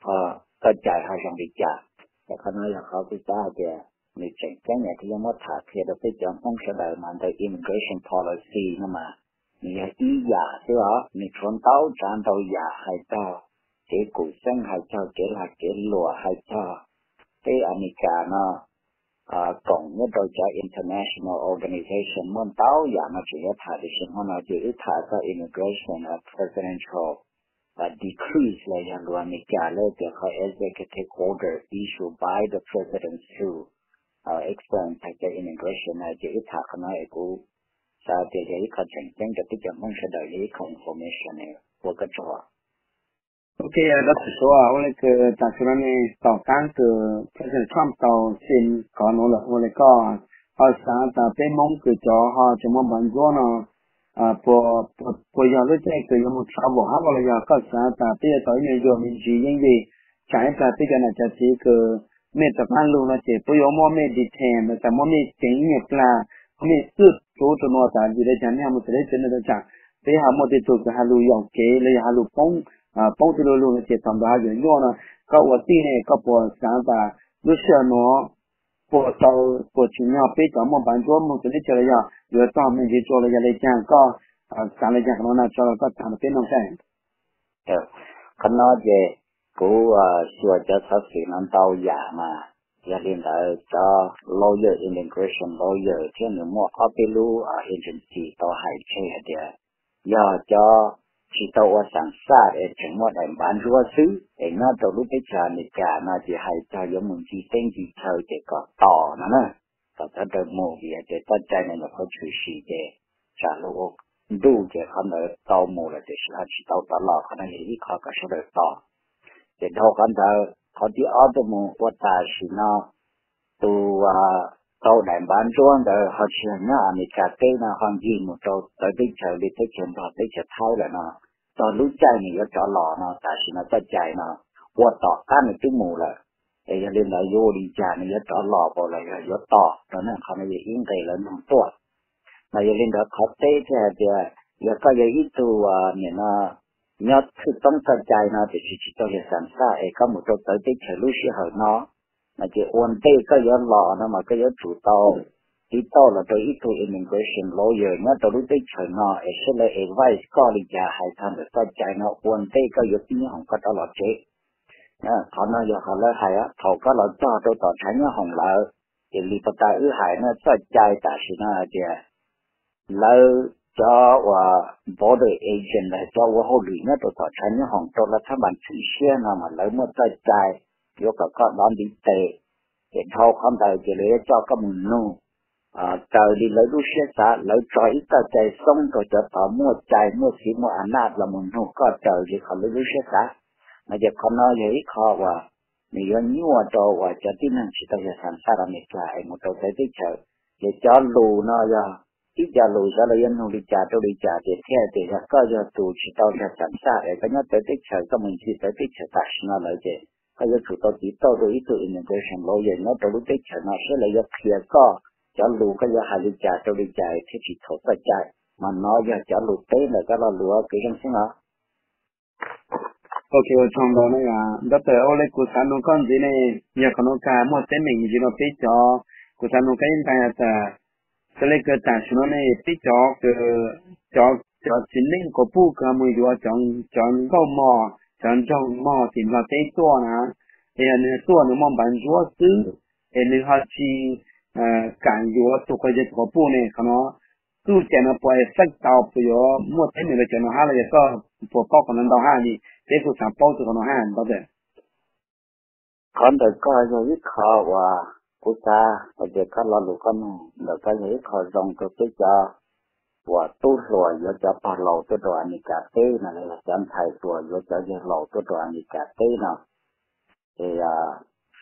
ho txoj cai ho zoo li cas. Ces qhov no yog qhov kuv xav hais tias nws tseem ceeb yam thiaj yuav muab tham qhia rau peb cov Hmoob sawv daws mas ntawm immigration policy no mas nws yog ib yam xwb os, nws tshuav ntau tsav ntau yam hais txog kev khuv xeeb, hais txog kev lag kev luam, hais txog teb Amelikas no koom nyob rau cov international organization muaj ntau yam no tseem yuav tham, tiam sis hmo no ces wb tham txog immigration presidential decrees los yog lus Amelikas lawv tias qhov executive order issued by the president to expand tag cov immigration na. Ces wb tham qhov no es kuv xav tias yog ib qho tseem ceeb rau peb cov Hmoob sawv daws, yog ib qho information ua koj tsaug. Ok, dab tsi suav ua le kws tam sim no ne tom qab kws President Trump tau xi kov nuav lawm ua le koj ho xaav tas peb Hmoob kws cov ho tseem muaj npav ntsuab no puas yog lub caij kws yuav mus travel hab los yog koj xaav tas peb yuav tau ib nyuag yuag me ntsis yeeb yim, tsam ib plag peb cov nam cov txiv kws mej rov qab lug no ces puab yuav muab mej detain los tas muab mej ceev ib nyuag plag, muab mej xwb rub rau nuav tas vim le caag nej ho mus txawv teb txawv chaw, peb ho muaj tej tug kws has lug yaum kev los yog has lug poob, poob tej lug lug no ces thaum ntawd ho yuav nyuaj no. Koj ua tij ne koj puas xaav tas lub sij hawm nuav puas tau, puas tsim nyog peb cov muaj npav ntsuab moog txawv teb chaws los yog yuav txog me ntsis tsua los yog le caag, koj xaav le caag qhov nuav na, tso los koj tham rau peb noog saib. Qhov no ces kuv xyuas cov xov xwm no ntau yam mas yog li ntawd cov lawyer, immigration lawyer thiab nws muaj ob peb lub agency tau hais tseg hais tias yog cov tsis tau ua xam xaj es tseem muaj daim npav ntsuab xwb es nyob rau lub teb chaws Amelikas no ces hais txog yuav mus ncig teb ncig chaw ces kom tos no na, kom txhob raws mus vim tias txoj cai no nyuam qhuav tshwm sim ces tsam luag ua ntuj ces qhov ntawd tau mus lawm tiam sis ho tsis tau rov los, qhov no yog ib qho kom sawv daws tos. Ces dhau qhov ntawd qhov thib ob tuaj mus ua tam sim no tus tau daim npav ntsuab ntawd ho tsis yog nyob Amelikas teb no, ho ncig mus rau txawv teb chaws li teb chaws Nplog teb chaws Thaib lawm no, txog lub caij nws yuav rov los no tam sim no txoj cai no ua tom qab nws twb mus lawm. Es yog li ntawd yuav ua li cas, nws yuav rov los npaum los yog yuav tos rau ne? Qhov no yog ib nqes lawv nug tuaj. Mas yog li ntawd qhov teb thiaj hais tias yog koj yog ib tug nim no nyob txhwj txoob txoj cai no tiam sis tsis tau yog xam xaj es koj mus rau txawv teb chaws lub sij hawm no, no ces ua ntej koj yuav los no mas koj yuav tsum tau tiv tauj los rau ib tug immigration lawyer nyob rau lub teb chaws no es seb lawv advice koj li cas hais txog ntawm txoj cai no ua ntej koj yuav pib nyob hoom koj rov los tsev. Qhov no yog qhov lawv hais thaum koj los txog rau tom tshav nyob hoom lawm. Ces li pos tas wb hais no txoj cai tam sim no hais tias lawv cov uas border agent los cov ua hauj lwm nyob rau tom tshav nyob hoom rau lawv thab npas txhib siab no mas lawv muaj txoj cai yuav kom koj dov ntiv tes. Ces dhau qhov ntawd ces lawv yuav coj koj mus nug raws li lawv lub siab xav. Lawv tso ib txoj cai xoob rau cov tod muaj cai muaj txiv muaj a naj los mus nug koj raws li qhov lawv lub siab xav. No ces qhov no yog ib qho uas nws yuav nyuaj rau uas cov tib neeg tsis tau yog xam xaj Amelikas es mus rau txawv teb chaws. Ces cov lus no yog ib co lus xyov lawv yuav nug li cas rau li cas tias thiaj tias yog koj yog tus tsis tau yog xam xaj es koj nyob txawv teb chaws, koj mus ncig txawv teb chaws tam sim no lawm ces koj yuav tsum tau tiv tauj rau ib tug immigration lawyer nyob rau lub teb chaws no seb lawv yuav qhia koj cov lus koj yuav hais li cas rau li cas thiaj tsis txhaum txoj cai. Mas no yog cov lus teb ntawm koj lo lus kwv zeej xwb no. Ok, ua tsaug ntau na. Doctor, ua li kuv xav nug koj ntxiv ne, yog qhov no kag muaj teeb meem ntsis no peb cov, kuv xav nug koj ib nqe tas, raws li kawg tam sim no ne peb cov, cov, cov txiv neej quas puj kawg mus yuav cov nkauj mog cov nraug mog tim Nplog teb tuaj na, es yog nws tuaj nws muaj npav ntsuab xwb, es nws ho tsis kam yuav tus quas yawg quas puj ne, qhov no txuj cai no puas affect tau, puas yuav muaj teeb meem rau cov no hab los yog koj puas paub qhov no ntau hab li? Peb kuj xav paub txog qhov no hab ntau. Qhov ntawm koj yog ib qho uas kuv xav hais tias koj lo lus koj nug ntawm koj yog ib qho zoo rau peb cov uas tub hluas yuav cov pog laus tuaj rau Amelikas teb no los yog cov ntxhais hluas yuav cov yawg laus tuaj rau Amelikas teb no. Es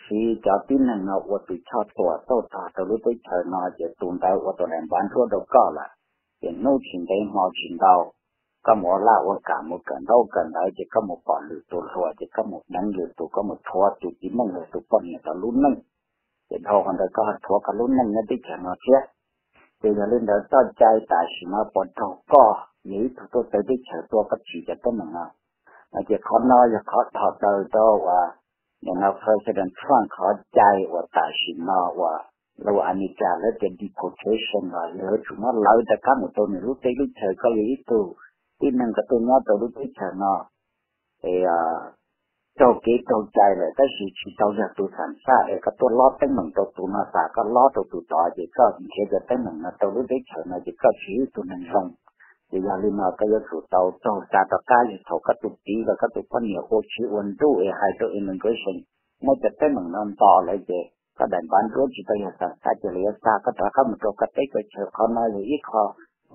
siv cov tib neeg no ua tus choj tuam tuaj txog rau lub teb chaws no ces tus ntawd ua tus daim npav ntsuab rau koj lawm. Ces hnub tsis ntev hmo tsis ntau, koj mus ua laj ua kam mus kawm ntaub kawm ntawv ces koj mus pom lwm tus hluas ces koj mus deev lwm tus, koj mus rhuav tus txiv neej los tus poj niam rau lub neej. Ces dhau qhov ntawd koj ho rhuav koj lub neej nyob teb chaws no thiab. Ces yog li ntawd txoj cai tam sim no puas raug koj yog ib tug tuaj txawv teb chaws tuaj koj tsim cov teeb meem no? No ces qhov no yog qhov dhau plaws rau uas nim no President Trump qhov cai uas tam sim no uas lub Amelikas lawv tias deportation los yog yuav tsum muab lawv rov qab mus rau nws lub teb lub chaws. Koj yog ib tug tib neeg koj tuaj nyob rau lub teb chaws no es raug kev raug cai lawm tab sis tsis tau yog tus xam xaj es koj tuaj lob teeb meem rau tus no tas koj lob rau tus tod ces koj nrhiav cov teeb meem no rau lub teb chaws no ces koj tsis yog ib tug neeg zoo. Ces yog li no koj yuav tsum tau raug xa rov qab yog thaum koj tus txiv los koj tus poj niam ua tsiv ua nruj es hais rau immigration muab cov teeb meem no nto lawm ces koj daim npav ntsuab tsis tau yog xam xaj ces lawv yuav xa koj rov qab mus rau koj teb koj chaw. Qhov no yog ib qho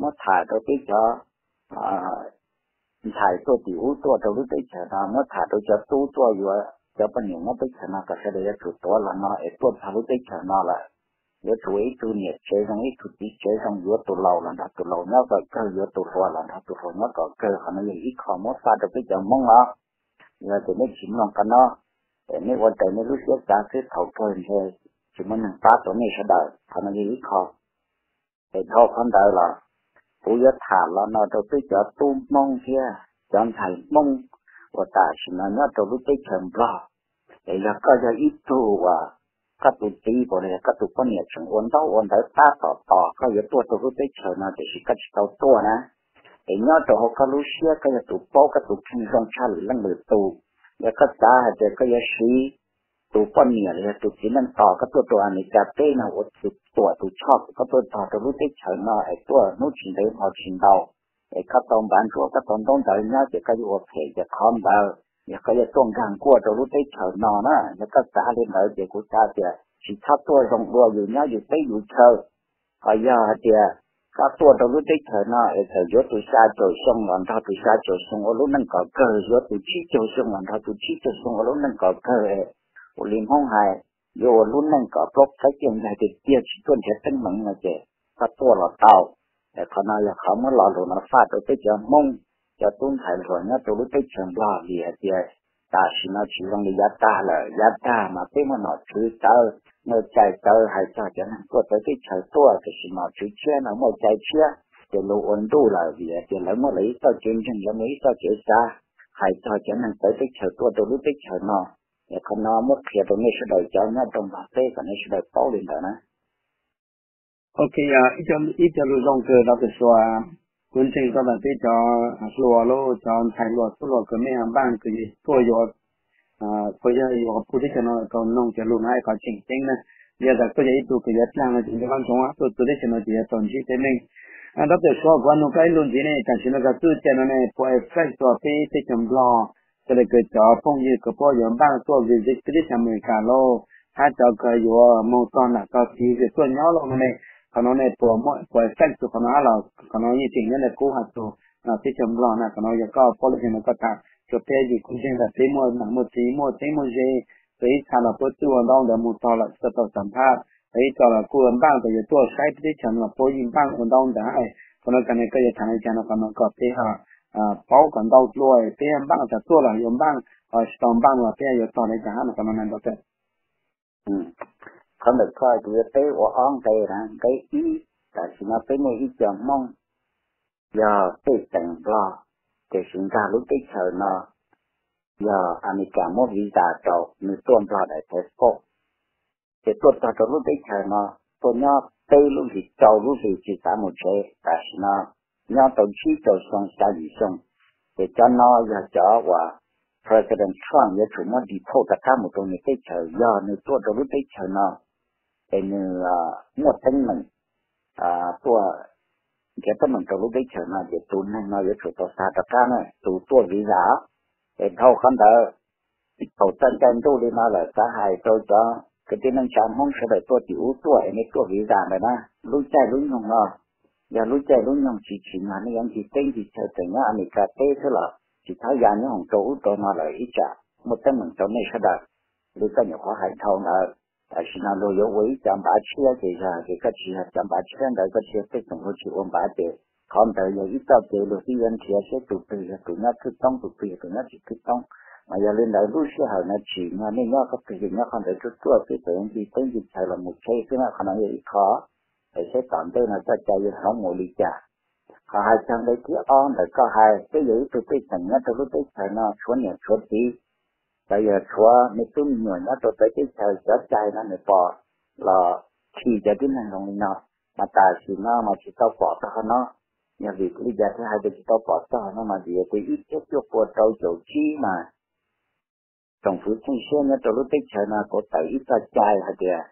muab tham rau peb cov ntxhais tuaj tim ub tuaj rau lub teb chaws no, muab tham rau cov tub tuaj yuav cov poj niam nyob teb chaws no kom sawv daws yuav tsum tuav los no es tuaj txog lub teb chaws no lawm yuav tsum ua ib tug niam tsev zoo ib tug txiv tsev zoo, yuav tus laus los nrog tus laus nyob kom kawg, yuav tus hluas los nrog tus hluas nyob kom kawg. Qhov no yog ib qho muab faj rau peb cov Hmoob os. Yog tias nej tsis mloog qhov no es nej ua raws nej lub siab xav xwb thaum kawg ntshe tsis muaj neeg pab tau nej sawv daws. Qhov no yog ib qho. Es dhau qhov ntawd los kuv yuav tham los no rau peb cov tub Hmoob thiab cov ntxhais Hmoob uas tam sim no nyob rau lub teb chaws Nplog. Es yog koj yog ib tug uas koj tus txiv los yog koj tus poj niam tseem ua ntaub ua ntawv tab tom tos koj yuav tuaj rau lub teb chaws no tiam sis koj tsis tau tuaj na, es nyob rau hauv koj lub siab koj yog tus paub koj tus kheej zoo tshaj lwm leej lwm tus. Yog koj xav hais tias koj yuav siv tus poj niam los yog tus txiv neej tos koj tuaj rau Amelikas teb no ua tus tuam tus choj kom koj tuaj txog rau lub teb chaws no es tuaj hnub tsis ntev hmo tsis ntau, es koj tau npav ntsuab, koj tau ntaub ntawv nyob ces koj yuav ua phem ces qhov ntawd yog koj yuav tuaj nkag nkuaj rau lub teb chaws no na. Yog koj xav li ntawd ces kuv xav tias tsis txhob tuaj zoo dua yus nyob yus teb yus chaw. Ho yog hais tias koj tuaj rau lub teb chaws no es txawm yuav tus xya caum xyoo los nrog tus xya caum xyoo ua lub neej kom kawg, yuav tus tsib caug xyoo los nrog tus tsib caug xyoo ua lub neej kom kawg es ua li Hmoob hais, yuav ua lub neej kom plaub txhiab ciaj ncaig tiag tiag tsis tuaj nrhiav teeb meem no ces koj tuaj los tau. Es qhov no yog qhov muab lo lus no faj rau peb cov Hmoob, cov tub ntxhais hluas nyob rau lub teb chaws Nplog vim hais tias tam sim no tsis zoo li yav tag lawm. Yav tag mas peb muaj nom tswv tawv, muaj cai tawv hais txog cov neeg tuaj txawv teb chaws tuaj, tiam sis nom tswv tshiab no muaj cai tshiab ces luag ua ntuj lawm vim hais tias lawv muaj lawv ib txoj kev ntseeg, lawv muaj ib txoj kev xav hais txog cov neeg txawv teb chaws tuaj rau lub teb chaws no. Es qhov no muab qhia rau nej sawv daws cov nyob rau Nplog teb kom nej sawv daws paub li ntawd na. Ok, ib co lus zoo kawg rau tus Suav. Kuv ntseeg tau tas peb cov hluas los cov ntxhais hluas tub hluas kws mej npaaj kws tuaj yuav, kuj yog yuav pub teb chaws no tau noog cov lus no es qhov tseem ceeb na. Yog tas koj yog ib tug kws yuav dlaag no ces nco qab ntsoov tuaj txug teb chaws no ces yuav tau ntsib teeb meem. Rau tus Suav, kuv nug koj ib lus ntxiv ne, tam sim no koj txuj cai no ne puas affect tau peb teb chaws Nplog, raws li kws cov phooj ywg kws puab yuav npaaj tuaj visit peb teb chaws Amelikas lauj, hab cov kws yuav moog tog nam tog txiv kws tuaj nyob lauj no ne, qhov no ne puas affect txug qhov no hab los qhov no yeej tseem nyob le kub has txug teb chaws Nplog na? Qhov no yog koj paub le caag no koj tham rua peb, vim kuv ntseeg tas peb muaj nam muaj txiv muaj teb muaj ze, txawm ib txha los puab txuj ua ntaub ntawv moog tog lawm tsis tau xam phaj, txawm ib co los kuj npaaj tas yuav tuaj saib peb teb chaws no los puab yeej npaaj ua ntaub ntawv hab. Qhov no koj ne koj yuav tham le caag no qhov no kom peb paub kom ntau dlua, peb npaaj tas tuaj los yuav npaaj, tsis tau npaaj los peb yuav tog le caag hab no qhov no na. Qhov ntawm koj kuv yuav teb ua ob nqe na. Nqe ib, tam sim no peb muaj ib co Hmoob yog pej xeem Nplog, tiam sis nkag lub teb chaws no yog Amelikas muab visa rau, nws tuaj Nplog daim passport, ces tuaj txog rau lub teb chaws no, tuaj nyob peb lub hlis rau lub hlis tsis xav mus tsev, tam sim no nyob tau tsib rau xyoo xya yim xyoo. Ces cov no yog cov uas President Trump yuav tsum muab deport rov qab mus rau nws teb chaws. Yog nws tuaj rau lub teb chaws no es nws muaj teeb meem tuaj nrhiav teeb meem rau lub teb chaws no ces tus neeg no yuav tsum tau xa rov qab na, tus tuaj visa. Es dhau qhov ntawd, thaum txoj cai ntuj li no lawm, xav hais rau cov kwv tij neej tsa Hmoob sawv daws tuaj tim ub tuaj es nej tuaj visa ntawd na, lub caij lub nyoog no yog lub caij lub nyoog tsis tsim nyog nej yuav ncig teb ncig chaw, tseem nyob Amelikas teb xwb los tsis txhob ya nyob hoom rau ub rau no lawm, ib tsam muaj teeb meem rau nej sawv daws. Li koj nyuam qhuav hais dhau ntawd, tam sim no luag yuav ua ib co npav tshiab, ces yog hais tias koj tsis yog cov npav tshiab ntawd, koj tsis yog pej xeem, luag tsis ua npav ces qhov ntawd yog ib txoj kev luag twb yuav nrhiav seb tus twg yog tus nyob khwb toob, tus twg yog tus nyob tsis khwb toob. Mas yog li ntawd lub sij hawm no tsim nyog nej nyob qhov twg ces nyob qhov ntawd tuaj tuaj xwb, tseem ncig teb ncig chaw los mus tsev xwb na. Qhov no yog ib qho, es saib tom ntej no txoj cai yuav hloov mus li cas. Qhov hais txog nqe thib ob ntawm koj hais, peb yog ib tug pej xeem nyob rau lub teb chaws no tshuav niam tshuav txiv, los yog tshuav me tub me nyuam nyob rau txawv teb chaws, cov cai no nws pom los khi cov tib neeg zoo li no, mas tam sim no mas tsis tau pom txog qhov no. Yog vim li cas thiaj hais tias tsis tau pom txog no mas vim tias ib txhiab cuaj pua rau caum tsib mas tsoom fwv txheej siab nyob rau lub teb chaws no kuj tawm ib txoj cai hais tias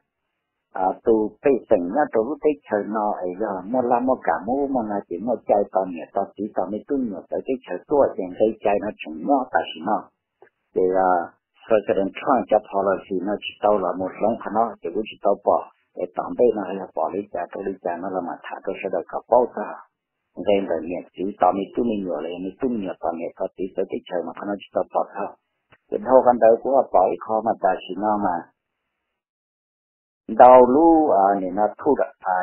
tus pej xeem nyob rau lub teb chaws no es yog muaj laj muaj kam muaj ub muaj no ces muaj cai tos niam tos txiv tos me tub me nyuam txawv teb chaws tuaj, ces nqe cai no tseem nyob tam sim no. Ces President Trump cov policy no tsis tau los mus hloov qhov no ces kuv tsis tau pom, es tom ntej no yog pom li cas rau li cas no los mam tham rau sawv daws kom paub txog nqe ntawm niam txiv tos me tub me nyuam los yog me tub me nyuam tos niam tos txiv txawv teb chaws mas qhov no tsis tau pom txog. Ces dhau qhov ntawd kuv ho pom ib qho mas tam sim no mas ntau lub nim no thuj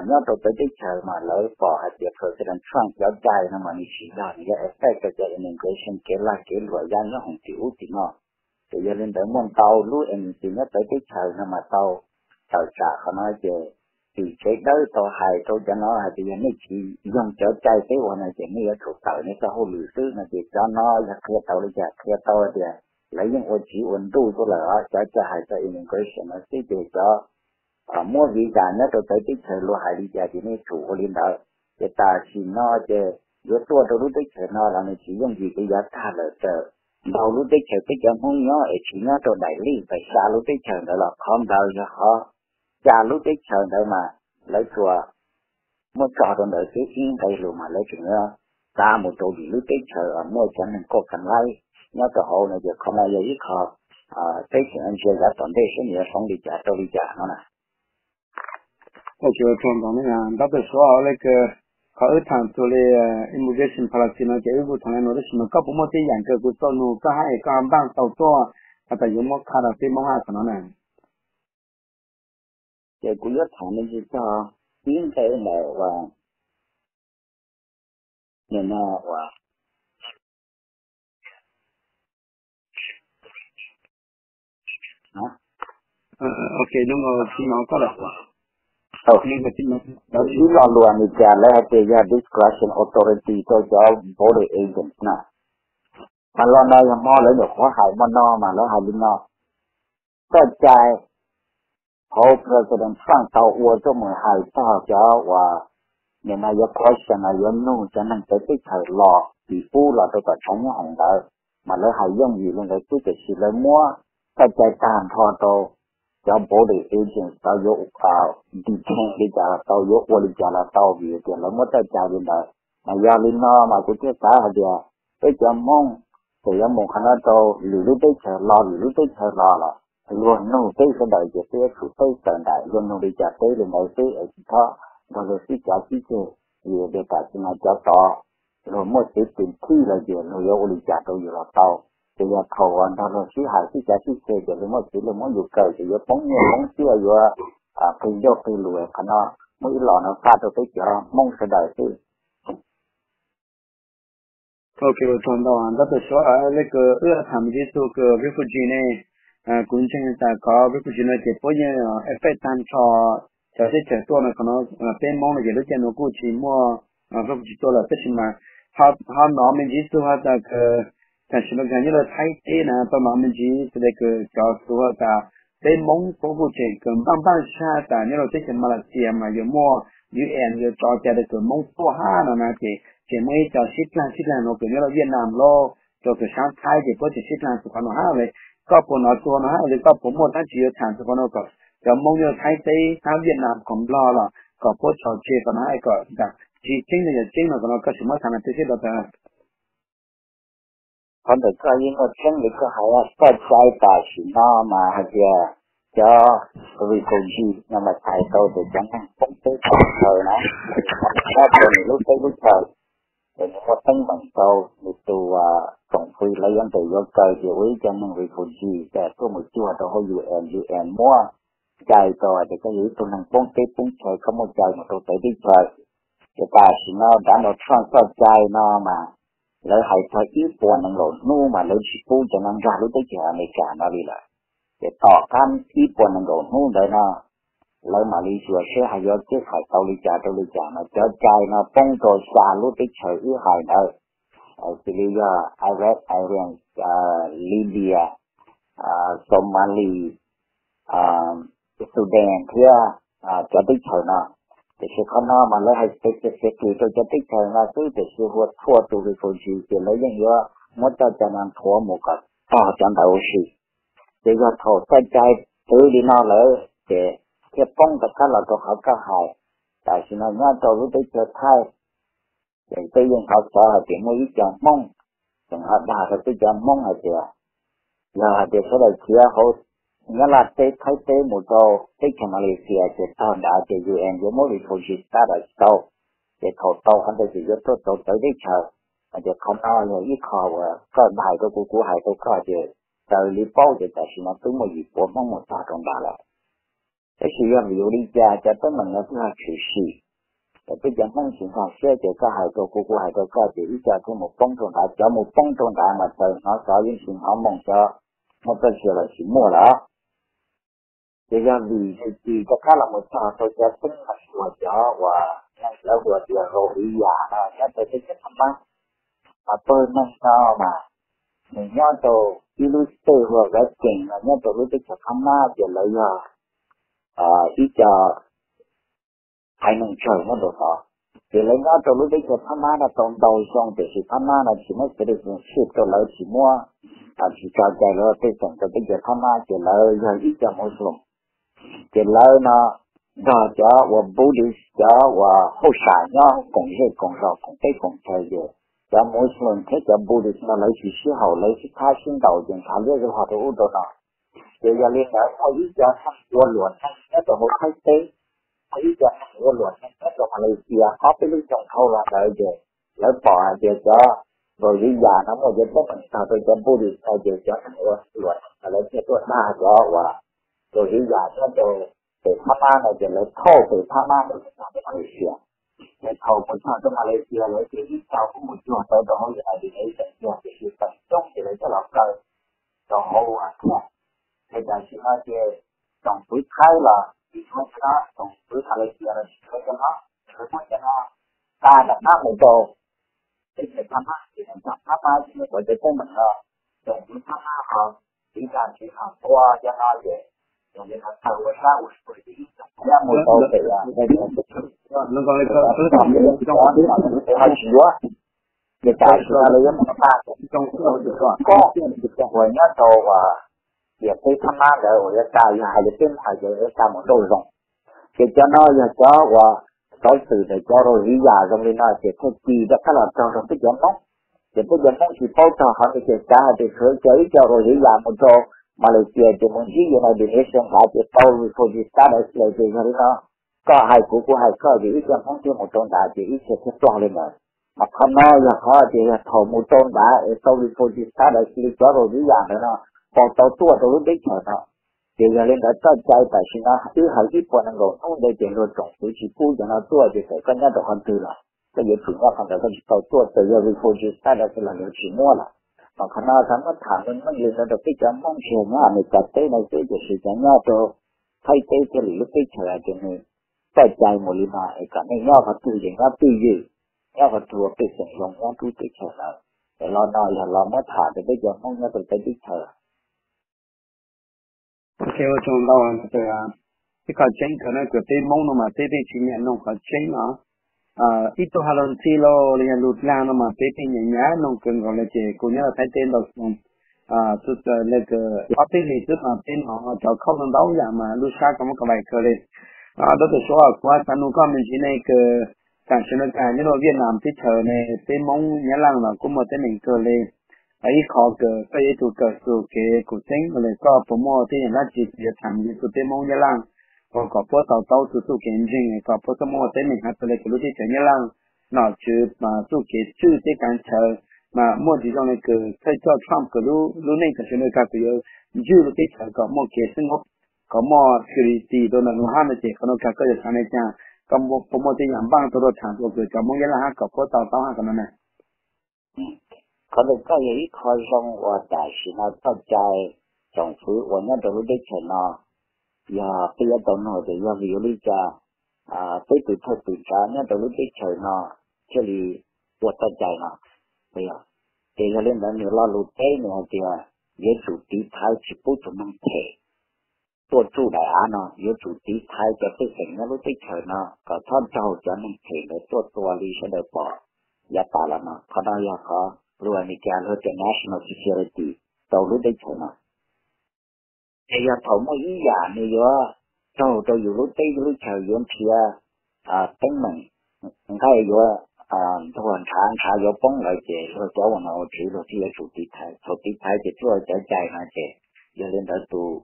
nyob rau txawv teb chaws mas lawv pom hais tias President Trump cov cai no mas nws tsis yog, nws yog affect rau cov immigration, kev lag kev luam ya nyob hoom tim ub tim no. Ces yog li ntawd muaj ntau lub agency nyob txawv teb chaws no mas tau tawm tsam qhov no ces tim tsev dawb tau hais rau cov no hais tias yog nej tsis yoog cov cai peb ua no ces nej yuav tsum tawm nej txoj hauj lwm xwb no. Ces cov no yog qhia tau li cas? Qhia tau tias lawv yeej ua tsiv ua ntuj tuaj lawm os. Cov cai hais txog immigration no xwb ces cov muab visa nyob rau txawv teb chaws luag hais li cas ces nej tsum ua li ntawd. Ces tam sim no ces yuav tuaj rau lub teb chaws no los nws tsis yooj yim li yav tag lawm, txawm ntau lub teb chaws peb cov Hmoob nyob es tsis nyob rau daim lij, txawm xya lub teb chaws ntawd los qhov ntawd yog qhov xya lub teb chaws ntawd mas lawv tsuas muab tso rau ntawd xwb, ib nqe lus mas lawv tseem yuav xa mus rau lwm lub teb chaws muaj cov neeg koj kam laib nyob rau hauv no ces qhov no yog ib qho peb tseem ntsia yav tom ntej seb nws yuav hloov li cas rau li cas no na. Ntawd tau suav le kws qhov wb tham txug li immigration policy no ces wb kuj tham le nuav tab sis mas koj puas muaj tej yaam kws kuv tau nug koj hab es koj npaaj tau tuaj has tas yuav muab qha rau peb Moob hab qhov no na? Ces kuv yuav tham me ntsis txog ib nqe ntawm uas nim no uas ib lo lus Amelikas lawv hais tias yog discretion authority rau cov border agents na. Mas lo no yog hmo lawv nyuam qhuav hais hmo no mas lawv hais li no: txoj cai hauv President Trump tau ua tuaj mus hais txog cov uas nim no yuav question los yuav nug cov neeg pem teb chaws los tim ub los rau tom tshav nyob hoom ntawd, mas lawv hais yooj yim li ntawd xwb tiam sis lawv muab txoj cai tag nrho rau cov border agents tau yuav detain li cas los tau, yuav ua li cas los tau vim tias lawv muab txoj cai li ntawd. Mas yog li no mas kuv thiaj xav hais tias peb cov Hmoob ces yuav mus qhov no rau lwm lub teb chaws los lwm lub teb chaws los los luag nug peb sawv daws ces peb yuav tsum teb tawm ntawm luag nug li cas teb li ntawd xwb es tsis txhob nrog luag sib cav sib ceg. Vim tias tam sim no cov tod luag muaj txwv twm thij lawm ces luag yuav ua li cas rau yus los tau. Ces yog thaum uas nrog luag sib hais sib cav sib ceg ces luag muaj txwv luag muab yus kaw ces yuav poob nyiaj poob txiaj yuav qi ncauj qi lus. Qhov no muaj ib los no faj rau peb cov Hmoob sawv daws xwb. Ntawd tau suav le kws wb tham me ntsis txug kws refugee ne, kuv ntseeg tas qhov refugee no ces puab yeej affect tag nrho cov teb chaws tuaj no. Qhov no peb Moob no ces lub caij no kuj tsis muaj refugee tuaj lawm tab sis mas ho hnov me ntsis txug has tas kws tam sim no kws nyob rau Thaib teb na tau hnov me ntsis xws le kws cov txug has tas peb Moob puab kuj tseem kws npaj npaj sab tas nyob rau teb chaws Malaysia mas yuav muaj U N yuav tso cai rau kws Moob tuaj hab no na ces tseem muaj ib co sib dlaag sib dlaag no kws nyob rau Vietnam lauj rau kws sab Thaib ces puab tseem sib dlaag txug qhov no hab le. Koj puas hnov txug qhov no hab le koj puas muaj dlaab tsi yuav tham txug qhov no kom cov Moob nyob rau Thaib teb hab Vietnam kom Nplog los kom puab tso tseg qhov no hab kom tsis tseeb no yog tseeb no kom no koj sim muab tham mas peb sib dau tas. Qhov ntawm koj yeej muaj tseeb li koj hais, txoj cai tam sim no mas hais tias cov refugee no mas txhais tau tias cov neeg poob teb poob chaw na, nyob rau nws lub teb lub chaw, ces nws muaj teeb meem rau nws tus tsoom fwv lawv yuav ntes yuav kaw ces ua ib co neeg refugee ces tuaj mus cuag rau hauv U N, U N muab cai rau tias koj yog ib tug neeg poob teb poob chaw koj muaj cai mus rau pem teb chaws. Ces tam sim no Donald Trump txoj cai no mas lawv hais txog ib puas nees nkaum hnub mas lawv tsis pub cov no nkag lub teb chaws Amelikas no li lawm. Ces tom qab ib puas nees nkaum hnub ntawd no lawv mam li xyuas seb hais yuav keb hais tau li cas rau li cas no. Cov cai no poob rau xya lub teb chaws wb hais ntawd, xws li yog Iraq, Iran, Libya, Somalia, Sudan thiab cov teb chaws no. Tiam sis qhov no mas lawv hais specific rau cov teb chaws no xwb tiam sis hu txhua tus refugee ces lawv yeej yuav muab txoj cai no nthuav mus kom txog cov ntawd huv si. Ces yog thaum txoj cai twv li no lawm ces thiaj poob rov qab los rau qhov koj hais. Tam sim no nyob rau lub teb chaws Thaib ces peb yeej ho xav hais tias muaj ib co Hmoob, tseem ho dag rau peb cov Hmoob hais tias yog hais tias sawv daws khiav hauv Nyab Laj teb Thaib teb mus rau teb chaws Malaysia ces tog nrad ces U N yuav muab refugee status tau, ces thaum tau qhov ntawd ces yuav tuaj rau txawv teb chaws. Ces qhov no yog ib qho uas koj hais rau kuv kuv hais rau koj ces raws li paub ces tam sim no twb muaj yim puas Hmoob mus txog rau nrad lawm. Tab sis yog vim ua li cas cov teeb meem no twb ho tshwm sim, ces peb cov Hmoob tsis nkag siab ces koj hais rau kuv kuv hais rau koj ces ib co thiaj mus poob rau nrad, cov mus poob rau nrad mas txawm hnov xov yeej tsis hnov moo cov muaj txoj sia los tsis muaj lawm. Ces yog vim tus tis rov qab los mus txog rau cov teeb meem uas cov uas neeg lawv hu tias Rohingya no nyob rau teb chaws Phab Mab, mas pawg neeg no mas nws nyob rau ib lub state hu ua Rakhine no nyob rau lub teb chaws Phab Mab ces lawv yog ib co haiv neeg tsawg nyob rau tod. Ces lawv nyob rau lub teb chaws Phab Mab no tau ntau xyoo tiam sis Phab Mab no tsis muab citizenship rau lawv, tsis muab, tsis tso cai lawv tej xeem rau teb chaws Phab Mab ces lawv yog ib co Muslim. Ces lawv no nrog cov uas Buddhist, cov uas hauj sam nyob koom zej koom zos koom teb koom chaw ces cov Muslim thiab cov Buddhist no lawv tsis sib haum, lawv sib thab sib ntaus ces ntshav liab zuj hlo rau ub rau no. Ces yog li ntawd muaj ib co neeg ua luam neeg nyob rau hauv Thaib teb, muaj ib co neeg ua luam neeg nyob rau Malaysia, ob peb lub xyoo dhau los ntawd ces lawv pom hais tias cov Rohingya no muaj cov teeb meem txog rau cov Buddhist no ces cov neeg ua luam neeg no lawv thiaj tuaj dag cov uas Rohingya nyob rau pem Phab Mab no ces lawv thauj pem Phab Mab mus txog rau Malaysia. Ces thaum mus txog rau Malaysia lawv ces ib txhia kuj mus cuag tau rau hauv United Nations cuag, tiam sis feem coob ces lawv coj los kaw rau hauv uas Thaib. Ces tam sim no ces tsoom fwv Thaib los tsis tshuav cov no, tsoom fwv Malaysia los tsis tshuav cov no, ces lawv muab cov no xa rov qab mus rau teb chaws Phab Mab, ces neeg txog Phab Mab ces nws ua cov teeb meem no, tsoom fwv Phab Mab ho txiv tag txiv no tua cov no ces, ces nws tawg ua sab ua sua ib tsoom thiab mus rau pem, ho tsis yuav, ces tam sim no lawv yuav mus xa cov uas nyob rau uas ciam teb Phab Mab ntawd uas yuav xa, yog hais li peb Hmoob hais ces yuav xa mus Nrauj Zoov. Ces cov no yog cov uas xov xwm ntawm cov Rohingya zoo li no ces thiaj ci rov qab los txog rau peb cov Hmoob. Ces peb cov Hmoob tsis paub txog qhov no ces xav hais tias tshuav cov ib co Rohingya mus rau Malaysia ces mus ntsib United Nations nrad ces tau refugee status lawm. Ces yog li no koj hais kuv kuv hais koj ces ib co Hmoob thiaj mus rau nrad ces ib txhia thiaj ploj li ntawd. Mas qhov no yog qhov tias yog thaum mus rau nrad es tau refugee status li cov Rohingya ntawd no, pom tau tuaj rau lub teb chaws no. Ces yog li ntawd txoj cai tam sim no wb hais ib puas nees nkaum hnub ntawd ces luag tsoom fwv tsis pub cov no tuaj ces txawm koj nyob rau qhov twg los koj yuav tsum nyob qhov ntawd, koj tsis tau tuaj, txawm yog refugee status los luag tsis muab lawm. Mas qhov no xav muab tham meej meej li ntawd rau peb cov Hmoob tsis hais nyob Amelikas teb no xwb, tiam sis cov nyob rau Thaib teb thiab lwm lub teb chaws hais tias nws txoj cai mus li no es kom nej nyob qhov twg ces nyob twj ywm, nyob qhov twg ua pej xeem zoo nyob rau teb chaws lawm. Es lo no yog los muab tham rau peb cov Hmoob nyob rau teb chaws. Ok, ua tsaug ntau. Ib qho tseeb kawg no kws peb Hmoob no mas peb pheej tsis nyiam noog qhov tseeb no. Ib tug has lus ntxhi los yog lus dag no mas peb pheej nyiam nyiam noog kawg nkaus li. Ces kuv nyob rau Thaib teb ntau xyoo, ob peb hlis xwb mas peb hnov cov khauj ntau ntau yam mas lub sab koj muab koj vais kawg li. Dab tus Suav, kuv xav nug koj me ntsis ne kws tam sim no nyob rau Vietnam teb chaws ne, peb Hmoob Nyab Laj los kuj muaj teeb meem kawg li. Ib qho kws koj yog ib tug kawm txuj kev kawm txuj kev txheeb li, koj puas muaj tej yam dab tsi kws yuav tham mus rau peb Hmoob Nyab Laj uas kom puab to taub txuj txuj kev ntseeg, kom puab txhob muaj teeb meem hab tas li kws lub teb chaws Nyab Laj nom tswv txuj kev tswj teb kav chaw mas muaj tsis zoo li kws thawj coj Trump kws lub neej tam sim no kag kws yuav ntswj lub teb chaws kom muaj kev xwb nkaub, kom muaj security rau ntawm lub hab no ces qhov no kag koj yuav xav li cas, koj puas muaj tej yam npaaj tau rau tham rau kws cov Hmoob Nyab Laj hab kom puab to taub hab qhov no na? Qhov ntawd koj yog ib qho zoo uas tam sim no txoj cai tsoom fwv uas nyob rau lub teb chaws no, yog peb yuav tau nug tias yog vim yog li cas peb tus thawj tus tsav nyob rau lub teb chaws no thiaj li ua txoj cai no. Ces yog li ntawd nws lo lus teb nws hais tias yuav tsum tiv thaiv tsis pub tus neeg phem tuaj tsuj daim av no, yuav tsum tiv thaiv cov pej xeem nyob lub teb chaws no kom txhob raug cov neeg phem ntawd tuaj tua li sawv daws pom yav tas los no. Qhov no yog qhov lus Amelikas luag tias national security rau lub teb chaws no. Ces yog thaum muaj ib yam nws yuav raug rau yus lub teb lub chaws yuav nrhiav teeb meem, nqaij yuav ntuag ntshav, ntshav yuav poob lawm ces luag cov uas nom ua tswv luag thiaj yuav tsum tiv thaiv. Thaum tiv thaiv ces tuaj cov cai no ces yog li ntawd tus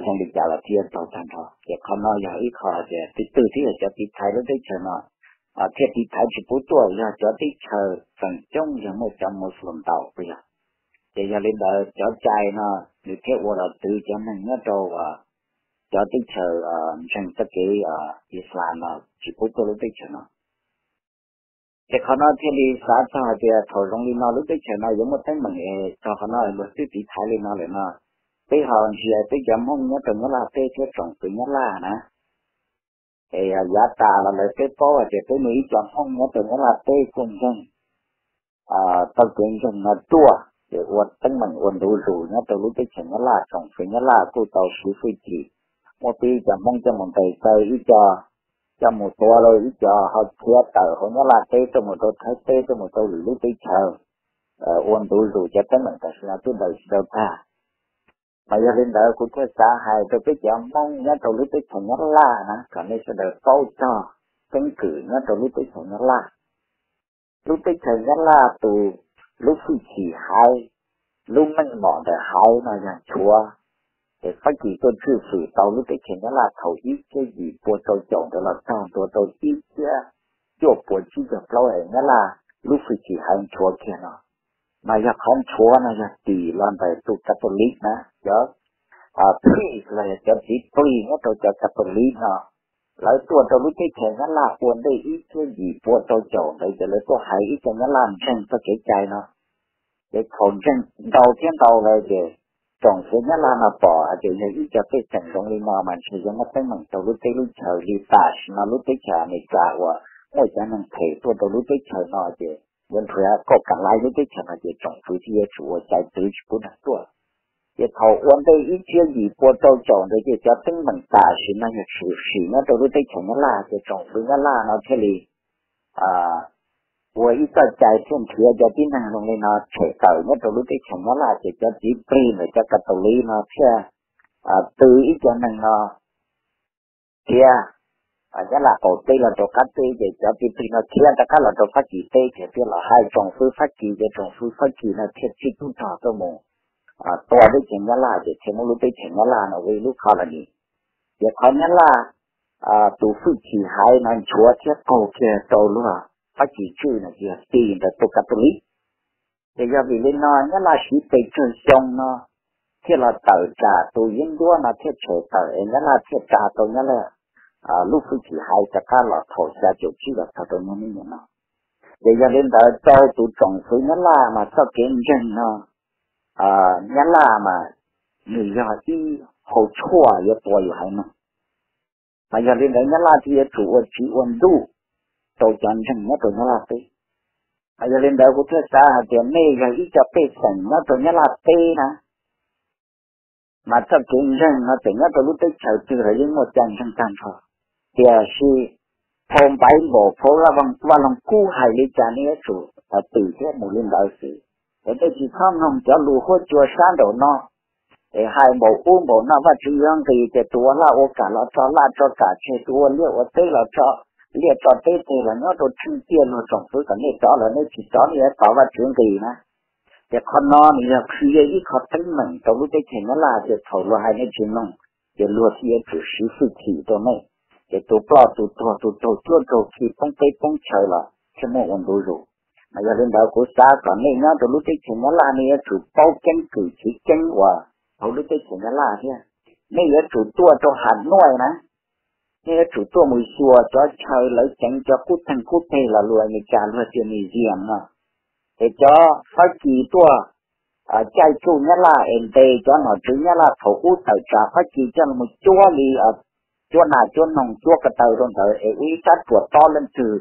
zoo li cas los thiaj raug tag nrho. Ces qhov no yog ib qho tias twg twg thiaj yog cov tiv thaiv lub teb chaws no, thiaj tiv thaiv tsis pub tuaj yog cov teb chaws feem coob yog muaj cov Muslim ntau puas yog? Ces yog li ntawd cov cai no nws thiaj ua los twv cov neeg nyob rau cov teb chaws ntseeg txoj kev Islam no tsis pub tuaj lub teb chaws no. Ces qhov no thiaj li xav txog hais tias thaum zoo li no lub teb chaws no yuav muaj teeb meem es txog qhov no luag twb tiv thaiv li no lawm no, peb ho ntsia peb cov Hmoob nyob rau Nyab Laj teb thiab tsoom fwv Nyab Laj na, es yav tas los lawv peb paub hais tias peb muaj ib co Hmoob nyob rau Nyab Laj teb kuj ntseeg txoj kev ntseeg no ruaj, ces ua teeb meem ua ntu zus nyob rau lub teb chaws Nyab Laj, tsoom fwv Nyab Laj kuj tau siv hwj chim muab peb cov Hmoob coj mus ntes kaw, ib co coj mus tua, ib co ho khiav tawm hauv Nyab Laj teb tuaj mus rau Thaib teb, tuaj mus rau lwm lub teb chaws, ua ntu zus cov teeb meem tam sim no twb daws tsis daws tag. Mas yog li ntawd kuv thiaj xav hais rau peb cov Hmoob nyob rau lub teb chaws Nyab Laj na kom nej sawv daws paub txog keeb kwm nyob rau lub teb chaws Nyab Laj. Lub teb chaws Nyab Laj tus, lub hwj chim haiv, lub meej mom ntawm haiv no yog nchuav. Ces Fab Kis tuaj tswj fwm tau lub teb chaws Nyab Laj thaum ib txhiab yim pua rau caum ntawd los txog ntua rau ib txhiab cuaj pua tsib caug plaub es Nyab Laj lub hwj chim haiv nchuav kiag no. Mas yog qhov nchuav no yog tim los ntawm tus Catholic na, cov priest los yog cov txiv plig nyob rau cov Catholic no, lawv tuaj rau lub teb chaws Nyab Laj ua ntej ib txhiab yim pua rau caum ntawd ces lawv tuaj hais ib co Nyab Laj ntseeg txoj kev cai no. Ces thaum ntseeg ntau thiab ntau lawm ces tsoom fwv Nyab Laj no pom hais tias yog ib co pej xeem zoo li no mas ntshe yuav muab teeb meem rau lub teb lub chaws li tam sim no lub teb chaws Amelikas uas muaj cov neeg phem tuaj rau lub teb chaws no ces yuav nrhiav kom kam laiv lub teb chaws no ces tsoom fwv thiaj yuav tsum ua cai twv tsis pub neeg tuaj. Ces thaum ua ntej ib txhiab yim pua rau caum ntawd ces cov teeb meem tam sim no yog tshwm sim nyob rau lub teb chaws Nyab Laj ces tsoom fwv Nyab Laj no thiaj li ua ib txoj cai thiaj nrhiav cov tib neeg zoo li no tshem tawm nyob rau lub teb chaws Nyab Laj ces cov txiv plig ntawm cov Catholic no thiaj tw ib co neeg no khiav Nyab Laj qaum teb los rau qab teb ces cov txiv plig no khiav rov qab los rau Fab Kis teb ces thiaj los hais tsoom fwv Fab Kis ces tsoom fwv Fab Kis no thiaj txib tub rog tuaj mus tua teb chaws Nyab Laj ces thiaj muab lub teb chaws Nyab Laj no ua ib lub colony. Ces qhov Nyab Laj tus hwj chim haiv no nchuav thiab qaug kiag rau luag Fab Kis tswj no ces yog tim ntawm tus Catholic. Ces yog vim li no Nyab Laj siv pes tsawg xyoo no thiaj los tawm tsam tus yeeb ncuab no thiaj tshem tawm es Nyab Laj thiaj tsa tau Nyab Laj lub hwj chim haiv rov qab los thaum xya caum tsib los txog rau niaj hnub no. Ces yog li ntawd rau tus tsoom fwv Nyab Laj mas txoj kev ntseeg no Nyab Laj mas nws yog ib hau tshuaj yuav tua yus haiv neeg. Mas yog li ntawd Nyab Laj thiaj yuav tsum ua tsiv ua ntuj rau cov ntseeg nyob rau Nyab Laj teb. Mas yog li ntawd kuv thiaj xav hais tias nej yog ib co pej xeem nyob rau Nyab Laj teb na, mas txoj kev ntseeg no txawm nyob rau lub teb chaws twg los yeej muaj cai ntseeg tag nrho. Tiam sis phau Npaiv Npaum, phau Vaj Loog Kub hais li cas nej yuav tsum twm thiab mus li ntawd xwb. Es nej tsis txhob mloog cov lus huab cua sab nraum no es hais npaum ub npaum no Vajtswv yuav nqis ces tus ua laj ua kam los tso laj tso kam tseg, tus ua liaj ua teb los tso liaj tso teb tseg los nyob rau tsheej tiaj luag tsoom fwv kom nej rov los nej tsis rov nej yuav tos Vajtswv nqis na. Ces qhov no nws yog qhia ib qho teeb meem rau lub teb chaws Nyab Laj tias thaum luag hais nej tsis mloog, ces luag thiaj yuav tsum siv hwj chim rau nej. Ces tus ploj tus tuag tus raug cuab raug khi poob teb poob chaw los thiaj muaj ua ntu zus. Mas yog li ntawd kuv xav kom nej nyob rau lub teb chaws Nyab Laj nej yuav tsum paub keeb kwm chiv keeb uas hauv lub teb chaws Nyab Laj thiab. Nej yuav tsum tuaj rau Hav Nuaj na, nej yuav tsum tuaj mus xyuas cov chaw lawv ceev cov qub theeg qub teg los lus Amelikas luag tias museum no. Ces cov Fab Kis tuaj caij tsuj Nyab Laj es ntes cov nom tswv Nyab Laj thaum ub tawm tsam Fab Kis coj los cuab li cuab nas cuab noog cuab ko taw rau ntawd es ua ib sab ruam tob leej twg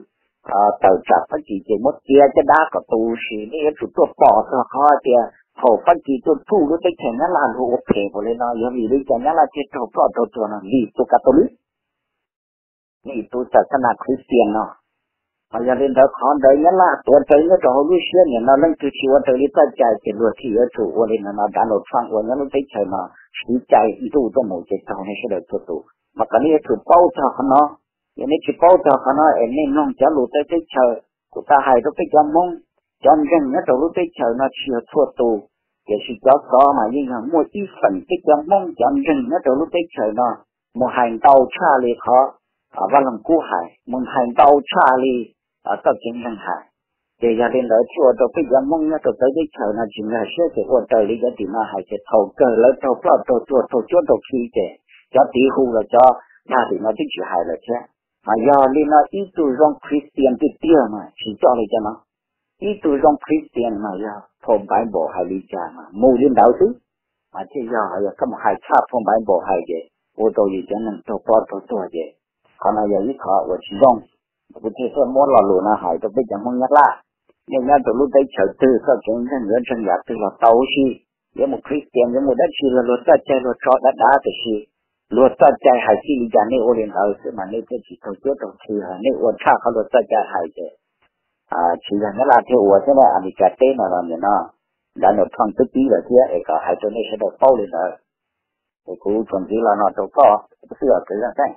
tawm tsam Fab Kis ces muab txiav caj dab kom tu si. Nej yuav tsum tuaj pom txog qhov tias thaum Fab Kis tuaj tsuj lub teb chaws Nyab Laj luag ua phem npaum li no yog vim li cas Nyab Laj thiaj raug ploj raug tuag no, vim tus Catholic, vim tus xas nas Christian no. Mas yog li ntawd qhov ntawd Nyab Laj tuav rawv nyob rau hauv lub siab nim no leej twg tsis ua raws li txoj cai ces luag thiaj yuav tsum ua li no no. Donald Trump ua nyob lub teb chaws no siv cai ntuj tuaj mus ces raug nej sawv daws txhua tus. Mas kom nej yuav tsum paub txog qhov no. Yog nej tsis paub txog qhov no es nej mloog cov lus teb teb chaws, kuv tau hais rau peb cov Hmoob, cov ntseeg nyob rau lub teb chaws no tsis yog txhua tus, tiam sis cov xov mas yeej yog muaj ib feem peb cov Hmoob cov ntseeg nyob rau lub teb chaws no mus hais ntau tshaj li qhov Vaj Loog Kub hais, mus hais ntau tshaj li txoj kev ntseeg hais. Ces yog li ntawd thiaj ua rau peb cov Hmoob nyob rau txawv teb chaws no tsis nkag siab ces ua raws li cov tim no hais ces thaum kawg lawv raug ploj raug tuag raug cuab raug khi ces cov tiv hu los cov dag tim no twb tsis hais lawm thiab. Mas yog li no ib tug zoo Christian tiag tiag mas tsis coj li cov no. Ib tug zoo Christian mas yog phau Bible hais li cas mas mus li ntawd xwb. Mas thiaj yog, yog koj mus hais tshaj phau Bible hais ces ua rau yus cov neeg raug ploj raug tuag ces qhov no yog ib qho uas tsis zoo. Kuv thiaj tuaj muab lo lus no hais rau peb cov Hmoob Nyab Laj, nej nyob rau lub teb chaws twg txoj kev ntseeg yuav ntseeg yam twg los tau huv si, yuav mus Christian yuav mus dab tsi los luag txoj cai luag tso dav dav tiam sis luag txoj cai hais txij li cas nej ua li ntawd xwb mas nej thiaj tsis raug cuab raug khi. Nej ua tshaj qhov luag txoj cai hais ces tsis yog Nyab Laj thiaj ua thiab na, Amelikas teb no los nim no Donald Trump twb pib lawm thiab es kom hais rau nej sawv daws paub li ntawd. Es kuv tsuas ntxiv los no rau koj xwb os kwv Zaj Xeeb.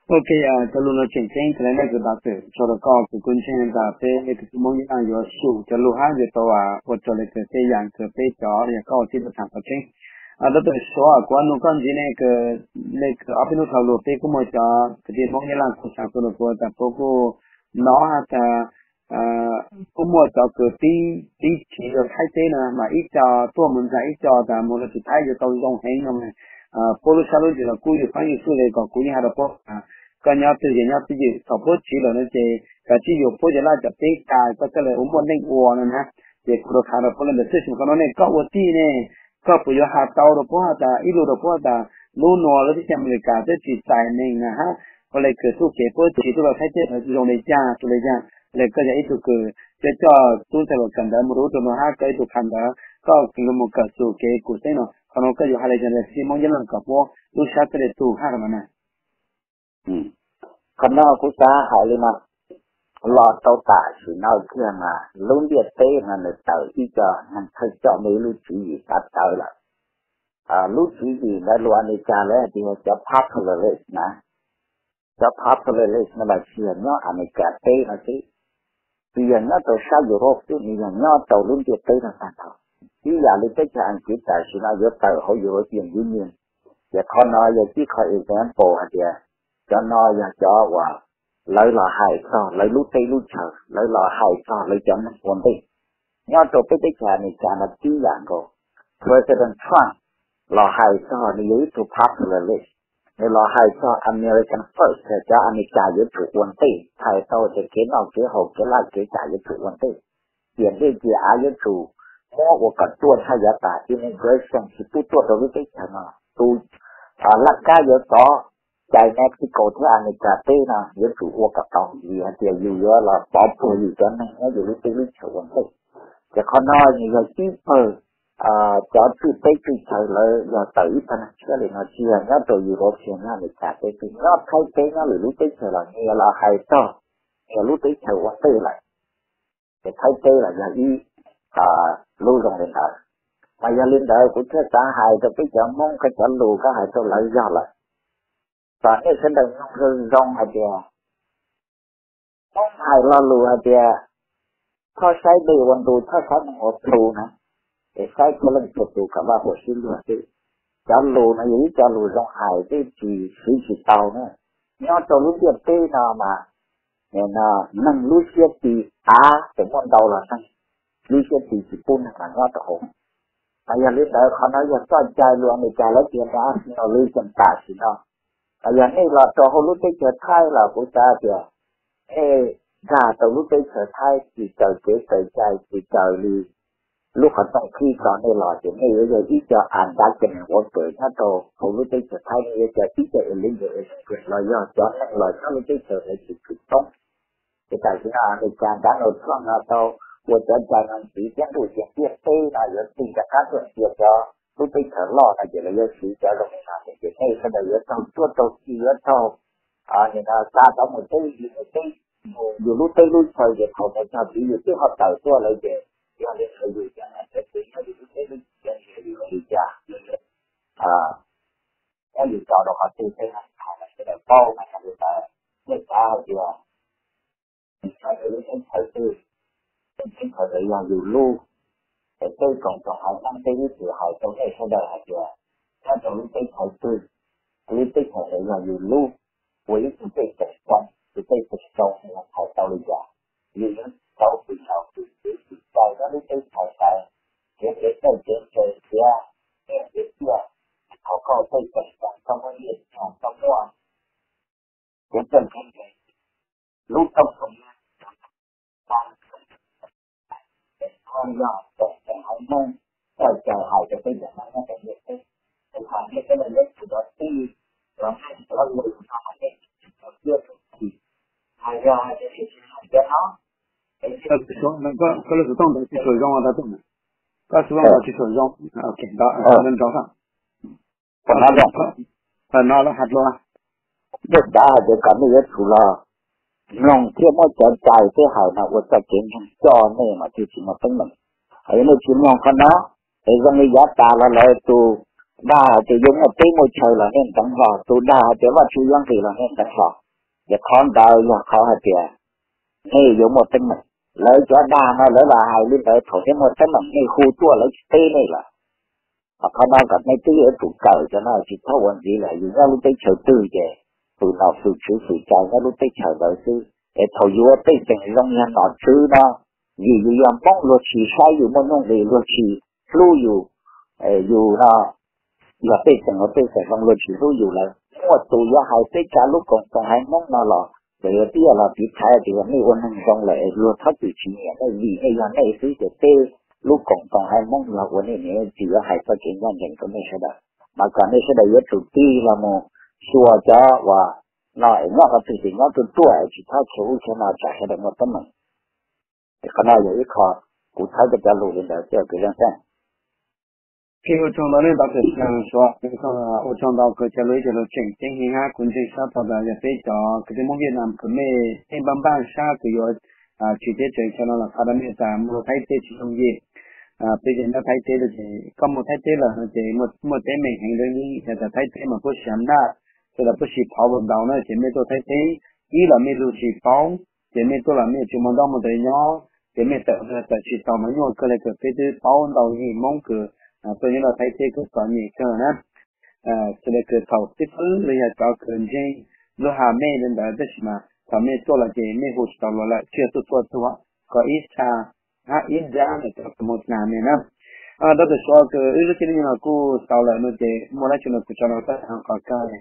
Ok, cov lus no tseem ceeb, thaum nej kws doctor tso rau koj, kuv kuj ntseeg tas peb kwv tij Hmoob Nyab Laj yuav xyum cov lus hab yuav tau ua raws li kws tej yam kws peb cov yog koj ua tij tuaj tham qhov tseeb. Doctor Suav, kuv nug koj ntxiv ne, le kws ob peb hnub dhau lug peb kuj muaj cov kwv tij Hmoob Nyab Laj kuj xa kuv rau kuv tas puab kuj hnov has tas kuj muaj cov kws pib tsiv rau Thaib teb no mas ib co tuaj mus ntxag ib co tas mus rau tim Thaib yuav tau zoo heev no. Puab lub sab lub ntsws los kuj yug faab yug xwb le, kom kuv yeej has rau puab tas koj nyob twg ces nyob twj ywm, thaum puab tsiv lawm no ces kav tsij yuav puab cov laj cov teb cai koj thiaj li ua muaj neej ua no na. Ces kuv rov qab has rau puab le ntawd xwb, tab sis qhov no ne koj ua tij ne, koj puas yuav has tau rau puab has tas ib lus rau puab tas lub nuav lub teb chaws Amelikas twb tsis txais neeg na hab, ua le kws txuj kev puab tsiv tuaj rau Thaib teb zoo li cas rau li cas, le koj yog ib tug kws coj coj tub ntxhais los kawm ntawv mus rau ub rau no hab koj ib tug qha ntawv koj kws lug mus kawm txuj kev kuv xeeb no, qhov no koj yuav has le caag rau kwv tij Hmoob Nyab Laj kom puab lub sab thiaj li tu hab qhov no na. Qhov no kuv xav hais li no, los rau tam sim no kiag mas lub ntiaj teb no nws tawm ib co neeg thawj coj muaj ib lub tswv yim xav tawv lawm. Lub tswv yim ntawd lus Amelikas lawv hais tias yog cov populist na. Cov populist no los tsis yog nyob Amelikas teb no xwb, tsis yog nyob rau sab Europe xwb, nws yog nyob rau lub ntiaj teb no tag nrho. Ib yam li teb chaws Askiv tam sim no yuav tawm hauv European Union, ces qhov no yog ib qho example hais tias cov no yog cov uas lawv los hais txog lawv lub teb lub chaw, lawv los hais txog lawv cov neeg ua ntej. Nyob rau peb teb chaws Amelikas no tib yam nkaus. President Trump los hais txog nws yog ib tug populist, nws los hais txog American First, cov Amelikas yuav tsum ua ntej, hais tau tias kev noj kev haus kev laj kev kam yuav tsum ua ntej, ciam ndej ciam av yuav tsum muab ua kom ruaj tshaj yav tas, immigration tsis pub tuaj rau lub teb chaws no. Tus laj kab yuav txov cai Mexico thiab Amelikas teb no yuav tsum ua kom tau, vim hais tias yus yuav los pov puag yus cov neeg nyob yus lub teb lub chaw ua ntej. Ces qhov no nws yog ib pawg cov tswj teb tswj chaw lawv yog tawm ib pawg neeg tshiab li no, tsis yog nyob rau Europe, tsis yog nyob Amelikas teb xwb, nyob Thaib teb nyob lwm lub teb chaws los nyias los hais txog nyias lub teb chaws ua ntej lawm. Ces Thaib teb los yog ib lub zoo li ntawd. Mas yog li ntawd kuv thiaj xav hais rau peb cov Hmoob, koj cov lus koj hais rau lawv yog lawm. Kom nej sawv daws mloog zoo zoo hais tias, Hmoob hais lo lus hais tias, txhob saib dej ua ntu, txhob saib neeg ua plu na, es saib puav leej txhua tus kom vaj huam sib luag xwb. Cov lus no yog ib co lus zoo hais twb tsis siv tsis tau na. Nyob rau lub ntiaj teb no mas, no, neeg lub siab ti av tseem muaj ntau los neeg lub siab ti tsis pub neeg los nyob rau hauv. Mas yog li ntawd qhov no yog txoj cai lus Amelikas lawv tias nationalism tam sim no. Mas yog nej los rau hauv lub teb chaws Thaib los kuv xav tias nej nkag rau lub teb chaws Thaib tsis raws kev raws cai, tsis raws li lub qhov rooj khib tso nej los ces nej yuav yog ib co undocumented worker nyob rau hauv lub teb chaws Thaib, nej yuav cov ib co illegal immigrant los yog cov neeg los nyob lub teb chaws lawv tsis tshwm toob. Ces tam sim no Amelikas Donald Trump no tau ua cov cai no ntxiv thiab ntuj cia ntiaj teb no yuav tig rov qab tuaj ntxias cov lub teb chaws loj no ces lawv yuav siv cov zoo li no ces nej sawv daws yuav raug tuaj raug khi, yuav raug nim no xa tau mus teb yus lub teb, yus lub teb lub chaw ces thaum mus txog tid yus twb ho tawm tuaj lawm ces yog li ntawd yus cov neeg cov tsev nyob yus lub teb lub chaw yuav li cas, muab yus tso rau qhov twg tej no sawv daws paub mas yog li ntawd. Nej xav hais tias lub teb chaws twg, lub teb chaws ntawd yog yus lub. Es tej koom tsoom haiv neeg tej ib txwm hais rau nej sawv daws hais tias nyob rau lub teb chaws twg, lub teb chaws ntawd yog yus lub, ua ib tug pej xeem zoo, tus pej xeem zoo yog hais tau li cas, yus yuav tau txim los txim txwv txim cai nyob lub teb chaws ntawd, khiav kev txawj kev ntse, khiav nyiaj khiav txiaj, thaum koj pej xeem zoo koj muaj nyiaj txiag koj muaj kev txawj kev ntse, lub rooj yog txawm txawm haiv neeg txawj cai hais rau peb cov Hmoob nyob rau ntiaj teb, es thaum nej sawv daws yuav tsum los txij los nej cov lus no hais nej tsis tau siab tsis, hais yog hais tias nej tsis hais cov no, es Koj lub xov tooj ntawd tsis tshua zoo, koj xov tooj ntawd tsis tshua zoo, ok, nrov, nrov, nrov. Qhov no zoo, qhov no lawv hais dlua. Nej xav hais tias kom nej yuav tsum los mloog thiab muab cov cai thiab hais no ua txoj kev ntseeg coj nej mas thiaj tsis muaj teeb meem. Yog nej tsis mloog qhov no, es zoo li yav tas los lawv tus Dag hais tias yuav muaj teb muaj chaw los nej nteev hlo, tus dag hais tias Vajtswv yuav nqis los nej nteev hlo. Ces qhov ntawd yog qhov hais tias nej yuav muaj teeb meem. Lawv cov dag no lawv los hais li ntawd, thaum nej muaj teeb meem nej hu tuaj lawv tsis teb nej lawm. Ho qhov no kom nej twb yuav tsum kawm cov no, tsis txhob ua ntxiv lawm. Yus nyob lub teb chaws twg ces fwm nom fwm tswv fwm cai nyob lub teb chaws ntawd xwb. Es thaum yuav pej xeem zoo yog nom tswv no, vim yus yog Hmoob luag tsis saib yus muaj nuj nqis, luag tsis hlub yus, yus no yog pej xeem uas pej xeem zoo luag tsis hlub yus lawm. Muaj tus yuav hais peb tsa lub koom txoos haiv Hmoob no los ces yuav tib yog los tiv thaiv tias yog nej ua neeg zoo lawm es luag txhob txwm tsis nyiam nej vim nej yog nej xwb ces peb lub koom txoos haiv Hmoob yog ua nej niam txiv yuav hais txoj kev ncaj ncees rau nej sawv daws. Mas kom nej sawv daws yuav tsum tig los mus xyuas cov uas no es nyob qhov twg ces nyob ruaj ruaj es tsis txhob khiav ub khiav no tsam sawv daws muaj teeb meem. Es qhov no yog ib qho kuv txhawb koj cov lus li ntawd thiab kwv Zeej Xeeb. Ua tsaug ntau nej ntawd, Suav, ua tsaug ntau kws cov lus ib co lus tseem ceeb heev hab kuv ntseeg sab tau tas yog peb cov kwv tij Hmoob Viaj Nam kws mej npaj npaj sab kws yuav tsim teb tsim chaw no los qha rau mej tas mus Thaib teb tsis yooj yim. Peb ces nyob Thaib teb ces koj mus Thaib teb lawm no ces muaj teeb meem heev, yog tas Thaib teb mas puab siv amnaj, sawv daws puab siv power ntau na, ces mej tuaj Thaib teb ib los mej lug tsis paub, ces mej tuaj los mej tsis muaj ntaub muaj ntawv nyob, ces mej tawm tawm tsis tau mas nyuaj kawg li kws peb twb paub ntau yig Hmoob kws tuaj nyob rau Thaib teb kws txom nyem kawg na. Xws li kws thaum xib fwb los yog cov kws ntseeg lug has mej li ntawd tab sis mas thaum mej tuaj los ces mej hu tsis tau luag lawm, tsis yog tuaj txhua txhua, kom ib txha hab ib nrab ntawm cov kws moog tnag mej na. Doctor Suav, kws wb lub caij nyoog no kuj tau lawm no ces muaj dlaab tsi no kuv tso rau koj qhov kawg,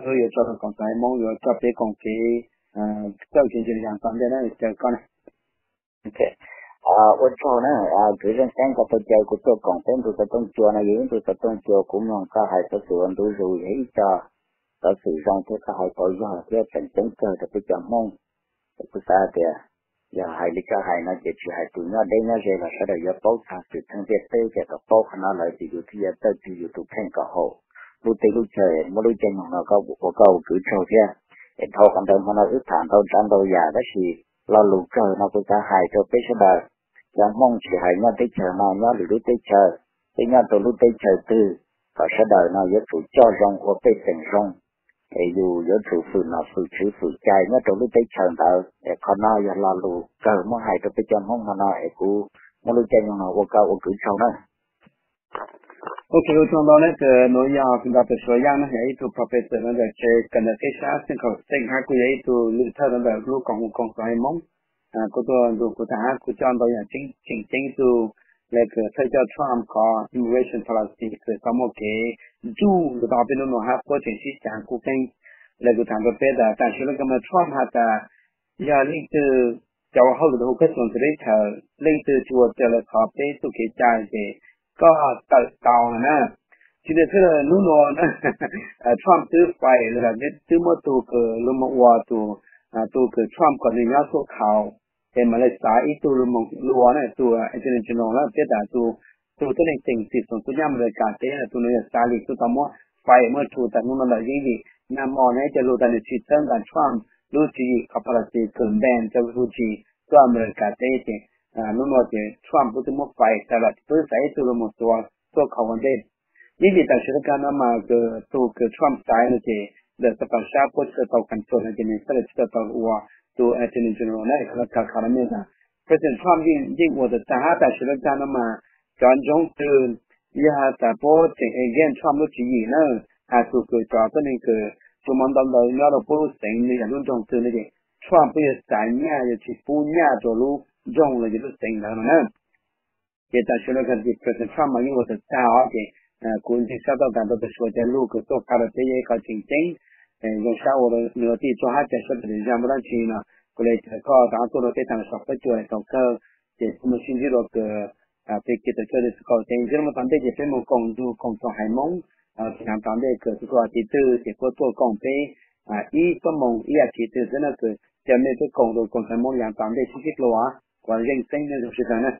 wb yuav tso rau koom txoos haiv Hmoob yuav coj peb koom kev, txawj kev ntseeg yaam tom ntej na, caw koj na. Ua tsaug na, kwv Zeej Xeeb koj tau caw kuv tuaj koom peb ntu xov tooj cua no, yog ib ntu xov tooj cua kuv mloog koj hais xov xwm ua ntu zus, yog ib co xov xwm zoo thiab koj hais tau yog thiab tseem ceeb kawg rau peb cov Hmoob. Es kuv xav hais tias yog hais li koj hais no ces tsis hais tus nyob deb nyob ze los sawv daws yuav paub txog xwm txheej ntiaj teb, ces thaum paub qhov no lawm ces yus thiaj yuav txawj tig yus tus kheej kom haum lub teb lub chaw. Muaj lub caij nyoog no koj ua, koj ua kwv tsaug thiab. Es dhau qhov ntawd hmo no wb tham ntau tsav ntau yam tab sis lo lus kawg no kuv xav hais rau peb sawv daws cov Hmoob, tsis hais nyob teb chaws no nyob lwm lub teb chaws, peb nyob rau lub teb chaws twg, kom sawv daws no yuav tsum coj zoo ua pej xeem zoo, es yus yuav tsum fwm nom fwm tswv fwm cai nyob rau lub teb chaws ntawd. Es qhov no yog lo lus kawg muab hais rau peb cov Hmoob hmo no, es kuv muaj lub caij nyoog no ua koj ua kwv tsaug na. Ok, ua tsaug ntau na, kws nuav yog Doctor Suav Yaaj na, yog ib tug professor no ntawm tsev kawm ntawv qib sab Central State hab kuj yog ib tug lwm thawj rau ntawm lub koom hu koom txoos haiv Moob. Kuj tuaj nrug kuv tham hab kuj coj ntau yaam tseem ceeb txug le kws thawj coj Trump qhov immigration policy kws tau muaj kev ntsuj lug tau peb nub nua hab puab tseem sib xyaav kub keeb. Le kuv tham rua peb tas tam sim no kws mas Trump has tas yog leej twg cov hauj lwm hu kab xoom txug teb chaws, leej twg tsis ua raws le qhov peb txuj kev cai ces koj tawm tau lawm na. Tsis tas xwb, nub nua Trump twb fire, twb muab tug kws lug moog ua tug, tug kws Trump kom nwg nyob tuaj khaus, es mam le xaiv ib tug lug moog lug ua na, tug attorney general na, peb tas tug tuab neeg ceem txim xoom tuab nyab Amelikas teb, tug nuav yog Sally, tub tau muab fire, muab rhu tas nub nua lawm. Yeej vim nag hmo nua ib co lug tas nwg tsis txhawb nqaa Trump lub tswv yim qhov policy kws ban cov refugee tuaj Amelikas teb ces nub nua ces Trump puab twb muab fire tas lawm, puab twb xaiv ib tug lug moog tua tuaj khaus ua ntej. Yeej vim tam sim le kag no mas kws tug kws Trump xaiv no ces ntawm xab pas sab puab tsis tau tau control no ces nwg txhaj le tsis tau tau ua tug attorney general na. Qhov no khaws qhov no mej tas President Trump yeej ua tau tag hab tam sim le kag no mas cov ntsoov twg yog has tas puab tseem against Trump lub tswv yim na, has txug kws cov tuab neeg kws tsuas moog ntau ntawv nyob rau puab lub xeev nwg yog lub nroog twg no ces Trump puab yuav xaiv nyaj, yuav tsis pub nyaj rua lub nroog los yog lub xeev ntawd no na. Ces tam sim no kag ces President Trump mas yeej ua tau tag os ces kuv ntseeg sab tau tas Doctor Suav cov lug kws tuaj qha rau peb yog ib qhov tseem ceeb, zoo sab ua rau nwg ua tij tsuag hab cov sab tawm zag muaj dlaab tsi no kuv le caw koj rov tuaj rau peb thaam saum huab cua tau kawg, ces peb moog sib ntsib dua kws peb kev tawm tsua le txug kaum teev. Ntsib lub moog tom ntej ces peb moog koom nrug koom txoos haiv Moob yaav tom ntej kws txug kaum teev twg ces puab tuaj koom peb ib xuab moos ib yam kev twg xwb na, kws caw mej peb koom rua koom txoos haiv Moob yaav tom ntej sib ntsib dlua. Kuv Zeej Xeeb, mej zoo sib taag na.